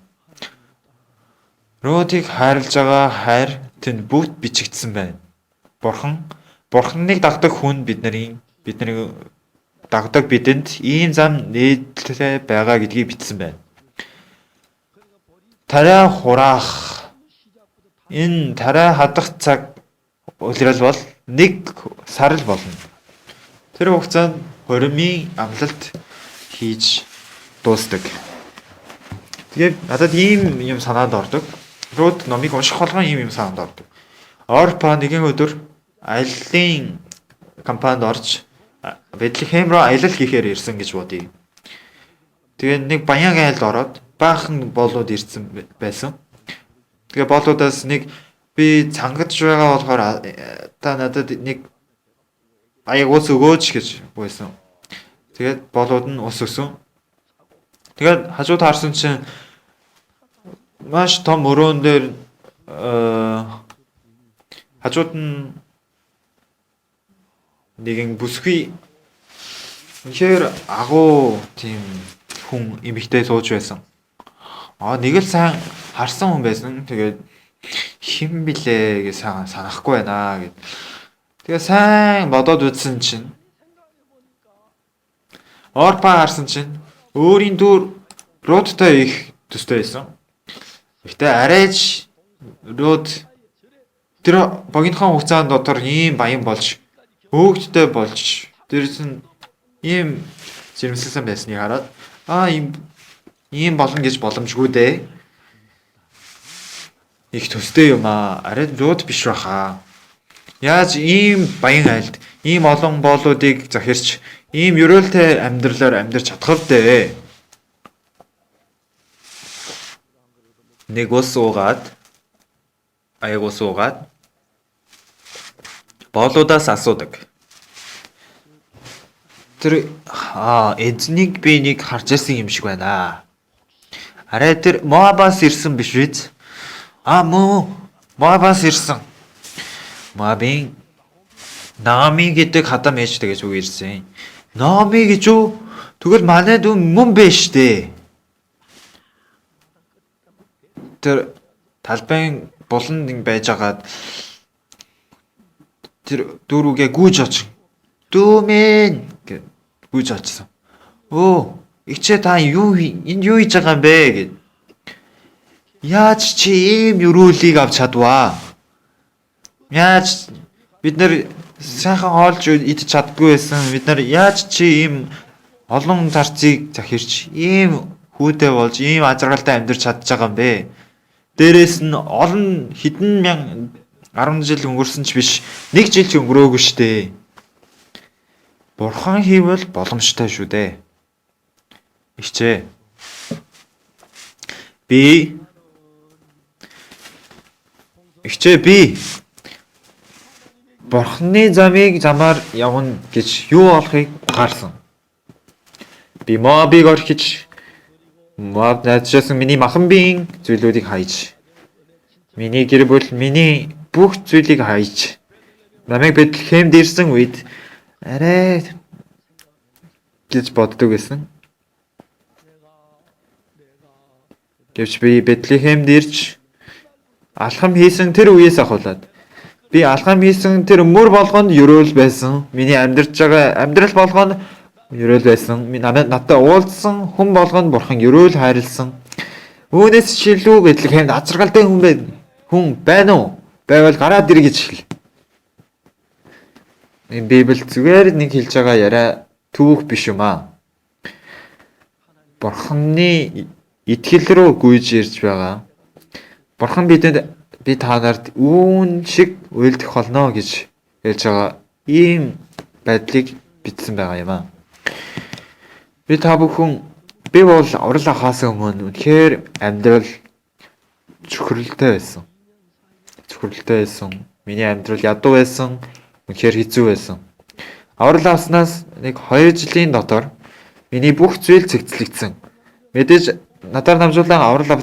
Рутыг хайрлаж байгаа хайр тэнд бүгд бичигдсэн байна. Бурханыг дагдаг хүн бидний дагдаг бидэнд ийм зам нээлттэй байгаа гэдгийг бичсэн байна. Тариа хураах энэ тариа хадах цаг улирал бол нэг сар л болно. Тэр хугацаанд хоримын амлалт хийж дуустдаг. Тэгээд надад ийм юм санаанд ордог. Рут номыг унших болгон ийм юм санаанд ордог. Орпа нэгэн өдөр аяллаа компанид орж Бэтлехэм рүү аялал хийхээр ирсэн гэж бодъё. Тэгээд нэг баян айлд ороод баахан боолууд ирсэн байсан. Тэгээ боолуудаас нэг би цангаж байгаа болохоор та надад нэг аяг ус өгөөч гэж байсан. Тэгээд боолууд нь ус өгсөн. Тэгээд хажууд харсан чинь маш том өрөөн дээр хажууд нь нэгэн бүсгүй үнэхээр агуу тийм хүн эмэгтэй сууж байсан. Нэг л сайн харсан хүн байсан. Тэгээд хэн билээ гэж сайн санахгүй байна гэд. Тэгээ сайн бодоод үзсэн чинь Орпа харсан чинь өөрийн дүр Руттай их төстэй байсан. Гэхдээ арайч Рут тэр богинохон хугацаанд дотор ийм баян болж хөөгдтэй болж дээрс нь ийм жирэмслэсэн байсныг хараад ийм болно гэж боломжгүй дээ. Их төстэй юм аа. Арай Рут биш байхаа. Яаж ийм баян айлд ийм олон боолуудыг захирч ийм ерөөлтэй амьдралаар амьдарч чадах вэ? Нэг ус уугаад аяг ус уугаад боолуудаас асуудаг. Тэр эзнийг би нэг харж байсан юм шиг байна. Арай тэр Моабаас ирсэн биш биз? Мөн Моабаас ирсэн. Моабын Наами гэдэг хадам ээжтэй гэж үг ирсэн. Наами гэж үү? Тэгвэл манай дүү мөн биш дээ. Тэр талбайн буланд байжгаад тэр дүүрүүгээ гүйж очих. Дүү минь гэж гүйж очсон. Өө, ичээ та юу энд юу хийж байгаа юм бэ гэд. Яаж чи ийм өрөөлийг авч чадваа? Яаж бид нэр сайхан хоолж идэж чаддгүй байсан. Бид нар яаж чи ийм олон зарцыг захирч, ийм хүүдээ болж, ийм азаргалтай амьдарч чадж байгаа юм бэ? Дээрээс нь олон хэдэн мянга 10 жил өнгөрсөн ч биш, нэг жил ч өнгөрөөгүй штэ. Бурхан хийвэл боломжтой шүү дээ. Ихчээ. Би Ихчээ би Бурханы замыг замаар явна гэж юу болохыг ухаарсан. Би Моабыг орхиж Моаб найзжсэн миний махан биеийн зүйлүүдийг хайж, миний гэр бүл, миний бүх зүйлийг хайж, намайг Бэтлехемд ирсэн үед арай гэж боддог байсан. Гэвч би Бэтлехемд ирж алхам хийсэн тэр үеэс ахуулаад би алхам хийсэн тэр мөр болгонд ерөөл байсан. Миний амьдарч байгаа амьдрал болгонд ерөөл байсан. Надтай уулзсан хүн болгонд бурхан ерөөл хайрлсан. Үүнээс ч илүү Бэтлехемд азаргалтай хүн байна. Хүн байна уу? Байвал гараад ир гэж хэл. Энэ Библи зүгээр нэг хэлж байгаа яриа түүх биш юм аа. Бурханы итгэл рүү гүйж ирж байгаа. Бурхан бидэнд би та нарт үүн шиг уйлдах болно гэж хэлж байгаа ийм байдлыг бичсэн байгаа юм аа. Би та бүхэн би бол урал авахаас өмнө үнэхээр амьдрал цөхрөлтэй байсан. Цөхрөлтэй байсан. Миний амьдрал ядуу байсан. Үнэхээр хэцүү байсан. Аврал авснаас нэг 2 жилийн дотор миний бүх зүйл цэгцлэгдсэн. Мэдээж надаар дамжуулан аврал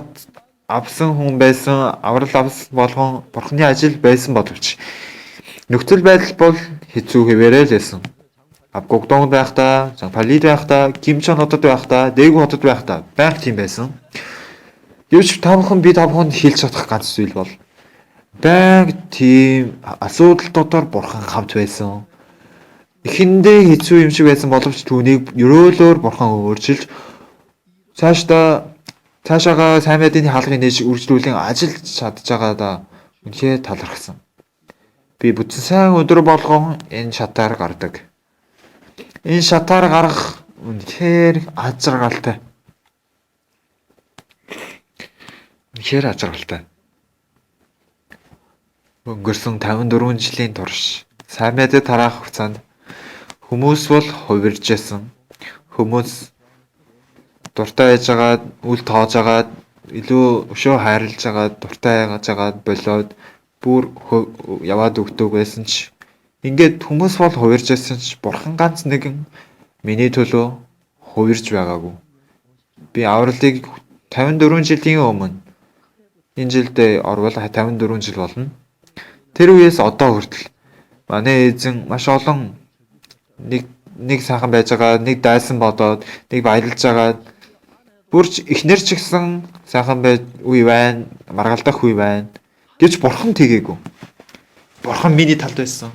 авсан хүн байсан, аврал авсан болгон бурхны ажил байсан боловч нөхцөл байдал бол хэцүү хэвээрээ л байсан. Авгугдонд байхдаа, Палид байхдаа, Кимчон хотод байхдаа, Дэгү хотод байхдаа байнга тийм байсан. Гэвч та бүхэн би та бүхэнд хэлж чадах ганц зүйл бол байнга тийм асуудал дотор бурхан хамт байсан. Эхэндээ хэцүү юм шиг байсан боловч түүнийг ерөөлөөр бурхан өөрчилж цаашаага сайн мэдээний хаалгыг нээж үргэлжлүүлэн ажиллаж чадж байгаадаа үнэхээр талархсан. Би бүтэн сайн өдөр болгон энэ шатаар гардаг. Энэ шатаар гарах үнэхээр аз жаргалтай. Үнэхээр аз жаргалтай. Өнгөрсөн 54 жилийн турш сайн мэдээ тараах хугацаанд хүмүүс бол хувирж байсан. Хүмүүс дуртай байж байгаад, үл тоож байгаад, илүү өшөө хайрлаж байгаад, дуртай байгаад болоод бүр яваад өгдөг байсан ч ингээд хүмүүс бол хувирж байсан ч бурхан ганц нэгэн миний төлөө хувирж байгаагүй. Би авралыг 54 жилийн өмнө энэ жилдээ орвол 54 жил болно. Тэр үеэс одоо хүртэл манай эзэн маш олон нэг сайхан байж байгаа, нэг дайсан бодоод, нэг баярлж байгаа. Бүрч эхнэр ч гэсэн сайхан бай үе байна, маргалдах үе байна гэж бурхан тэгээгүй. Бурхан миний талд байсан.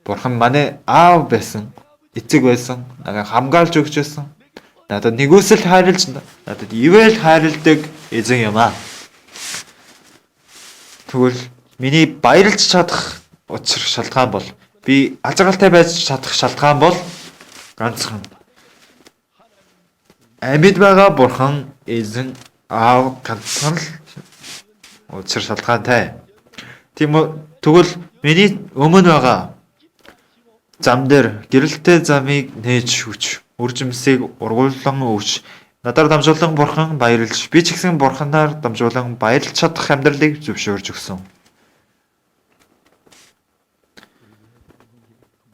Бурхан манай аав байсан, эцэг байсан, намайг хамгаалж өгч байсан. Надад нигүүлсэл хайрлаж, надад ивэл хайрладаг эзэн юм аа. Тэгвэл миний баярлж чадах учир шалтгаан бол би алжагалтай байж чадах шалтгаан бол ганцхан амьд байгаа бурхан эзэн аав ганцхан л учир шалтгаантай. Тийм үү? Тэгвэл миний өмнө байгаа зам дээр гэрэлтэй замыг нээж өгч, үр жимсийг ургуулан өгч, надаар дамжуулан бурхан баярлж, би ч гэсэн бурханаар дамжуулан баярлж чадах амьдралыг зөвшөөрж өгсөн.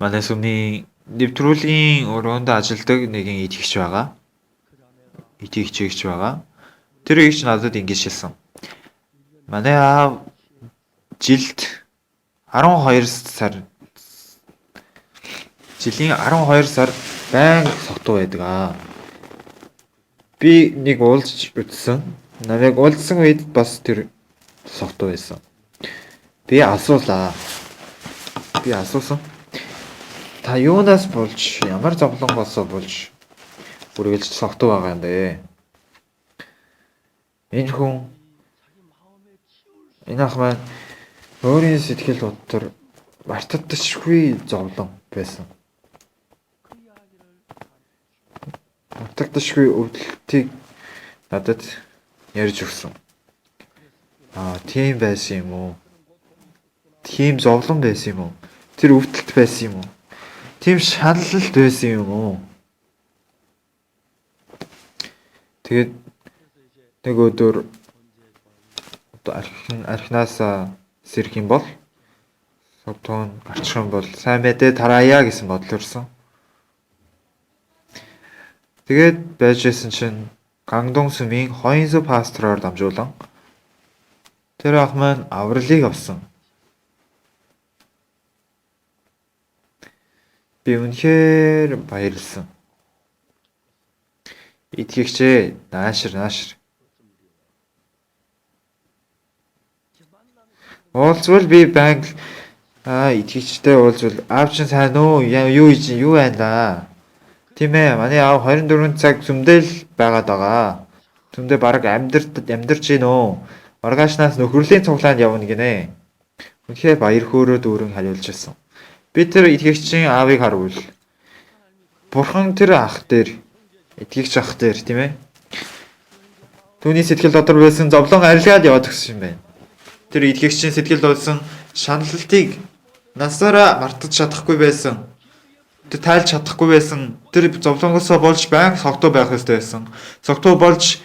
Манай сүмний Нэвтрүүлгийн өрөөнд ажилладаг нэгэн итгэгч байгаа. Итгэгч байгаа. Тэр эгч надад ингэж хэлсэн. Манай аав жилд 12 сар жилийн 12 сар байнга согтуу байдаг аа. Би нэг уулзч үзсэн. Намайг уулзсан үед бас тэр согтуу байсан. Би асуулаа. Би асуусан. Та юунаас болж ямар зовлонгоос болж үргэлж согтуу байгаа юм бэ? Энэ хүн энэ ах маань өөрийн сэтгэл дотор мартагдашгүй зовлон байсан. Мартагдашгүй өвдөлтийг надад ярьж өгсөн. Аа, тийм байсан юм уу? Тийм зовлон байсан юм уу? Тэр өвдөлт байсан юм уу? Тийм шаналлалт байсан юм уу? Тэгээд нэг өдөр одоо архинаасаа сэрэх юм бол согтуун гарчих юм бол сайн мэдээ тараая гэсэн бодол төрсөн. Тэгээд байж байсан чинь Гангдун сүмийн Хоинсо пастороор дамжуулан тэр ах маань авралыг авсан. Би үнэхээр баярлсан. Итгэгчээ наашир наашир. Уулзвал би байнга итгэгчтэй уулзвал аав чинь сайн уу? Юу хийж юу байна даа? Тийм ээ, манай аав 24 цаг сүмдэл байгаад байгаа. Сүмдээ бараг амьдарч гин үү? Маргаашнаас нөхөрлийн цуглаанд явна гинэ. Үнэхээр баяр хөөрөө дүүрэн хариулж ирсэн. Би тэр итгэгчийн аавыг харвал Бурхан тэр ах дээр итгэгч ах дээр тийм ээ. Түүний сэтгэл дотор байсан зовлон арилгаад яваад өгсөн юм байна. Тэр итгэгчийн сэтгэл болсон шаналлтыг насаараа мартаж чадахгүй байсан. Тэр тайлж чадахгүй байсан. Тэр зовлонгосоо болж байнга согтуу байх ёстой байсан. Согтуу болж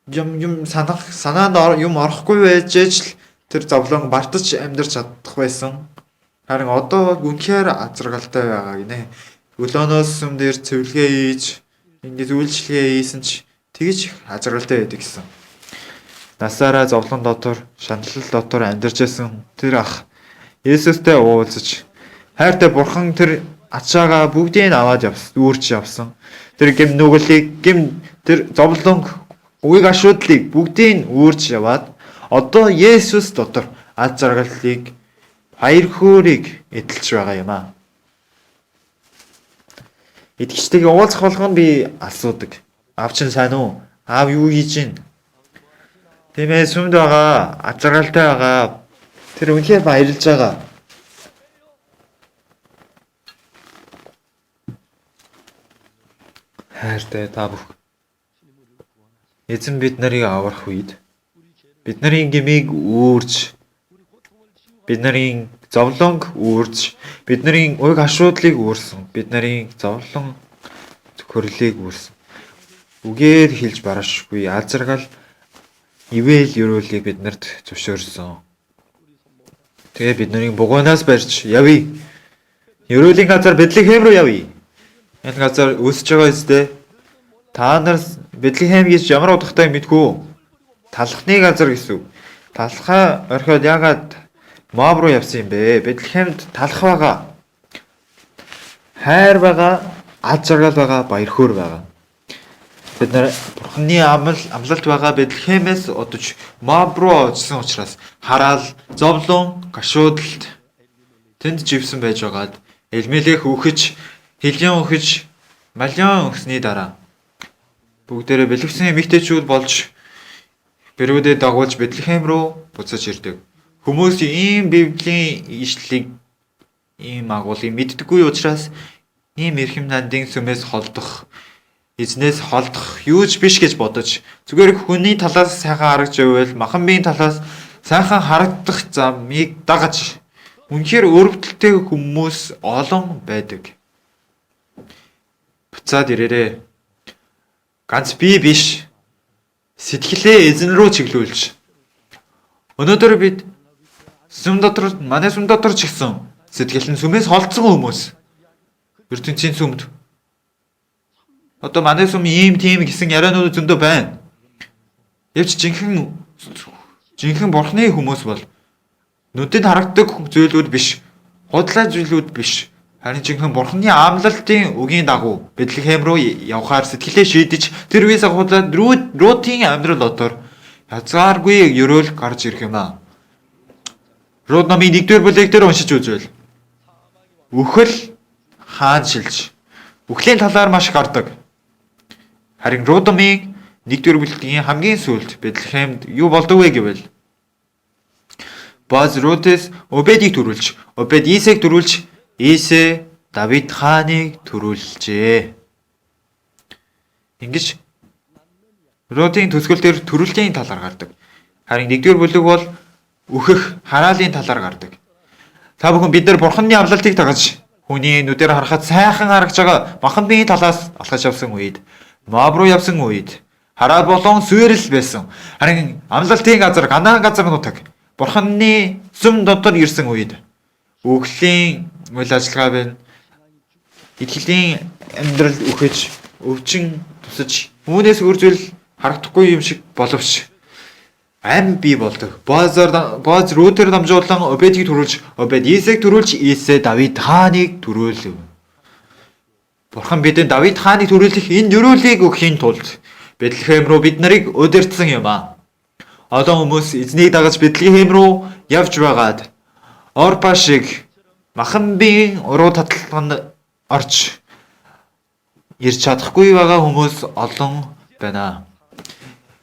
юм санах санаанд юм орохгүй байж л тэр зовлон мартаж амьдарч чадах байсан. Харин одоо үнэхээр азаргалтай байгаа гинэ. Өглөөнөөс сүм дээр цэвэрлэгээ хийж ингээд үйлчлэгээ хийсэн ч тэгж азаргалтай байдаг гэсэн. Насаараа зовлон дотор, шаналл дотор амьдарч байсан тэр ах Есүстэй уулзаж хайртай Бурхан тэр ачаагаа бүгдийг аваад явсан, үүрч явсан. Тэр гэм нүгэлийг, гэм тэр зовлон, үгийг ашуудлыг бүгдийг үүрч яваад одоо Есүс дотор аз жаргалыг, баяр хөөрийг эдэлж байгаа юм аа. Итгэгчтэйгээ уулзах болгоно би асуудаг. Аав чинь сайн уу? Аав юу хийж гин? Тийм ээ, сүмд байгаа, аз жаргалтай байгаа. Тэр үнэхээр баярлж байгаа. Хайртай та бүх. Эзэн бид нарыг аврах үед бид нарын гмийг үүрж, бид нарын зовлонг үүрж, бид нарын уйг ашуудлыг үүрсэн, бид нарын зовлон цөхрлийг үүрсэн. Үгээр хэлж барашгүй аз жаргал ивэл өрөөлийг бид нарт зөвшөөрсөн. Тэгээ бид нарыг бугуунаас барьж явъя. Ерөөлийн газар Бэтлехэм рүү явъя. Энэ газар өсөж байгаа үстэй. Та нар Бэтлехэм гэж ямар утгатай мэдгүй. Талхны газар гэсэн үг. Талхаа орхиод яагаад Моаб руу явсан юм бэ? Бэтлехемд талх байгаа. Хайр байгаа, аз жаргал байгаа, баяр хөөр байгаа. Бид нар Бурхны амлалт байгаа Бэтлехемээс одож Моаб руу очсон учраас хараал, зовлон, гашуудалд тэнд живсэн байж байгаад Элмелех үхэж, Хилион үхэж, Малион өгсөний дараа бүгдээрээ бэлэвсэн эмэгтэйчүүд болж бэрүүдээ дагуулж Бэтлехэм рүү буцаж ирдэг. Хүмүүс ийм Библийн ишлэлийг ийм агуулгыг мэддэггүй учраас ийм эрхэм нандин сүмээс холдох, эзнээс холдох юу ч биш гэж бодож зүгээр хүний талаас сайхан харагч байвал махан биеийн талаас сайхан харагдах замыг дагаж үнэхээр өрөвдөлтэй хүмүүс олон байдаг. Буцаад ирээрээ. Ганц би биш. Сэтгэлээ эзэн рүү чиглүүлж. Өнөөдөр бид сүм дотор, манай сүм дотор ч гэсэн сэтгэл нь сүмээс холдсон хүмүүс. Ертөнцийн сүмд одоо манай сүм ийм тийм гэсэн ярианууд зөндөө байна. Явч жинхэнэ бурхны хүмүүс бол нүдэнд харагддаг зүйлүүд биш, худлаа зүйлүүд биш. Харин жинхэнэ бурхны амлалтын үгийн дагуу Бэтлехэм рүү явхаар сэтгэлээ шийдэж тэр үеэс ахуулаад Рутын амьдрал дотор язгааргүй ерөөл гарч ирэх юм аа. Рут номын 1-р бүлэг дээр уншиж үзвэл үхэл хаан шилж үхлийн талаар маш гардаг. Харин Рут номын 1-р бүлгийн хамгийн сүүлд Бэтлехемд юу болдог вэ гэвэл Боаз Рутээс Обедийг төрүүлж, Обед Исэг төрүүлж, Исе Давид хааныг төрүүлжээ. Ингэж Рутын төсгөл дээр төрөлтийн талаар гардаг. Харин 1-р бүлэг бол өөхөх хараалын талаар гардаг. Та бүхэн бид нар бурханы амлалтыг дагаж хүний нүдээр харахад сайхан харагч байгаа махан биеийн талаас алхаж явсан үед, Моаб руу явсан үед хараал болон сүйрэл байсан. Харин амлалтын газар Канаан газар нутаг бурханы сүм дотор ирсэн үед үхлийн үйл ажиллагаа байна. Итгэлийн амьдрал үхэж, өвчин тусаж, үүнээс өөр зүйл харагдахгүй юм шиг боловч ам бий болдог. Боаз Рутер дамжуулан Обедийг төрүүлж, Обед Исэг төрүүлж, Исе Давид хааныг төрүүлв. Бурхан бидэнд Давид хааныг төрүүлэх энэ ёроолыг өгөхийн тулд Бэтлехэм рүү бид нарыг удирдсан юм аа. Олон хүмүүс эзнийг дагаж Бэтлехэм рүү явж байгаад Орпа шиг махан биеийн уруу таталганд орж ирж чадахгүй байгаа хүмүүс олон байна.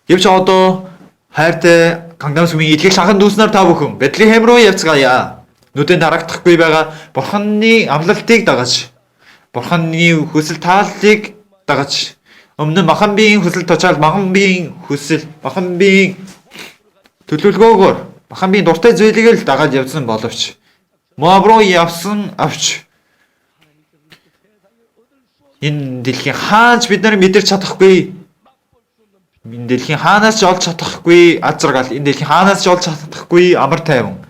Гэвч одоо хайртай Гангнам сүмийн итгэгч анхан дүүс нар та бүхэн Бэтлехэм рүү явцгаая. Нүдэнд харагдахгүй байгаа Бурханы амлалтыг дагаж, Бурханы хүсэл тааллыг дагаж, өмнө нь махан биеийн хүсэл тачаал, махан биеийн хүсэл, махан биеийн төлөвлөгөөгөөр махан биеийн дуртай зүйлийг л дагаад явсан боловч Моаб руу явсан авч энэ дэлхийн хаанч бид нар мэдэрч чадахгүй, энэ дэлхийн хаанаас ч олж чадахгүй аз жаргал, энэ дэлхийн хаанаас ч олж чадахгүй амар тайван,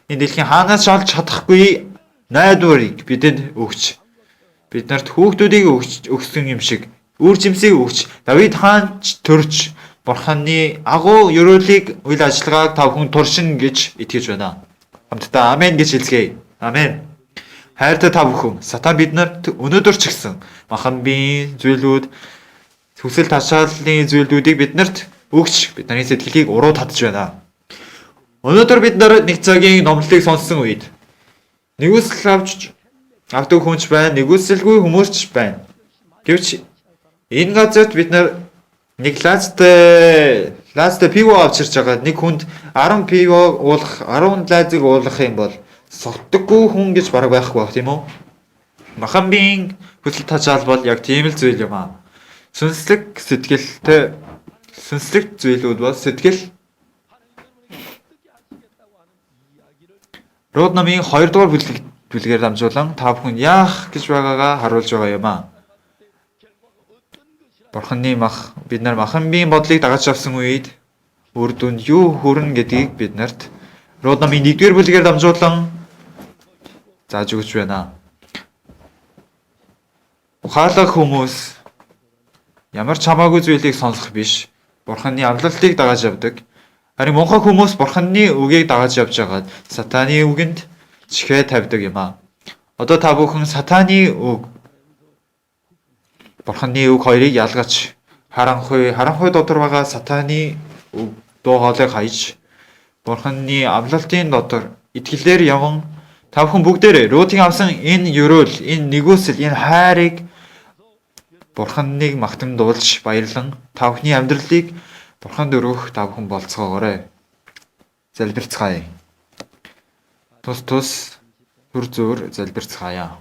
энэ дэлхийн хаанаас ч олж чадахгүй найдварыг бидэнд өгч, бид нарт хүүхдүүдийг өгч өгсөн юм шиг үр жимсийг өгч Давид хаан ч төрж Бурханы агуу ерөөлийг үйл ажиллагааг та бүхэн туршина гэж итгэж байна. Хамтдаа амен гэж хэлцгээе. Амен. Хайртай та бүхэн, сатан бид нарт өнөөдөр ч гэсэн махан биеийн зүйлүүд, хүсэл ташааллын зүйлүүдийг бид нарт өгч бидний сэтгэлийг уруу татж байна. Өнөөдөр бид нар нэг цагийн номлолыг сонссон үед нигүүлсэл авч авдаг хүн ч байна, нигүүлсэлгүй хүмүүс ч байна. Гэвч энэ газарт бид нар нэг лаазтай пиво авчирч байгаа нэг хүнд 10 пиво уулах, 10 лаазыг уулгах юм бол согтдоггүй хүн гэж бараг байхгүй байх тийм үү? Махан биеийн хүсэл тачаал бол яг тийм л зүйл юм аа. Сүнслэг сэтгэлтэй сүнслэг зүйлүүд бол сэтгэл Род номын 2 дугаар бүлгээр дамжуулан та бүхэн яах гэж байгаагаа харуулж байгаа юм аа. Бурханы мах бид нар махан биеийн бодлыг дагаж авсан үед үр дүнд юу хүрнэ гэдгийг бид нарт Род номын 1-р бүлгээр дамжуулан зааж өгч байна. Ухаалаг хүмүүс ямар ч хамаагүй зүйлийг сонсох биш, Бурханы амлалтыг дагаж явдаг. Харин мунхаг хүмүүс Бурханы үгийг дагаж явж байгаад сатаны үгэнд чихээ тавьдаг юм аа. Одоо та бүхэн сатаны үг, Бурханы үг хоёрыг ялгаж харанхуй дотор байгаа сатаны үг дуу хоолойг хаяж Бурханы амлалтын дотор итгэлээр яван та бүхэн бүгдээрээ Рутын авсан энэ ерөөл, энэ нигүүлсэл, энэ хайрыг Бурханыг магтан дуулж баярлан та бүхний амьдралыг Бурханд өргөх та бүхэн болцоогоорой. Залбирцгаая. Тус тус түр зуур залбирцгаая.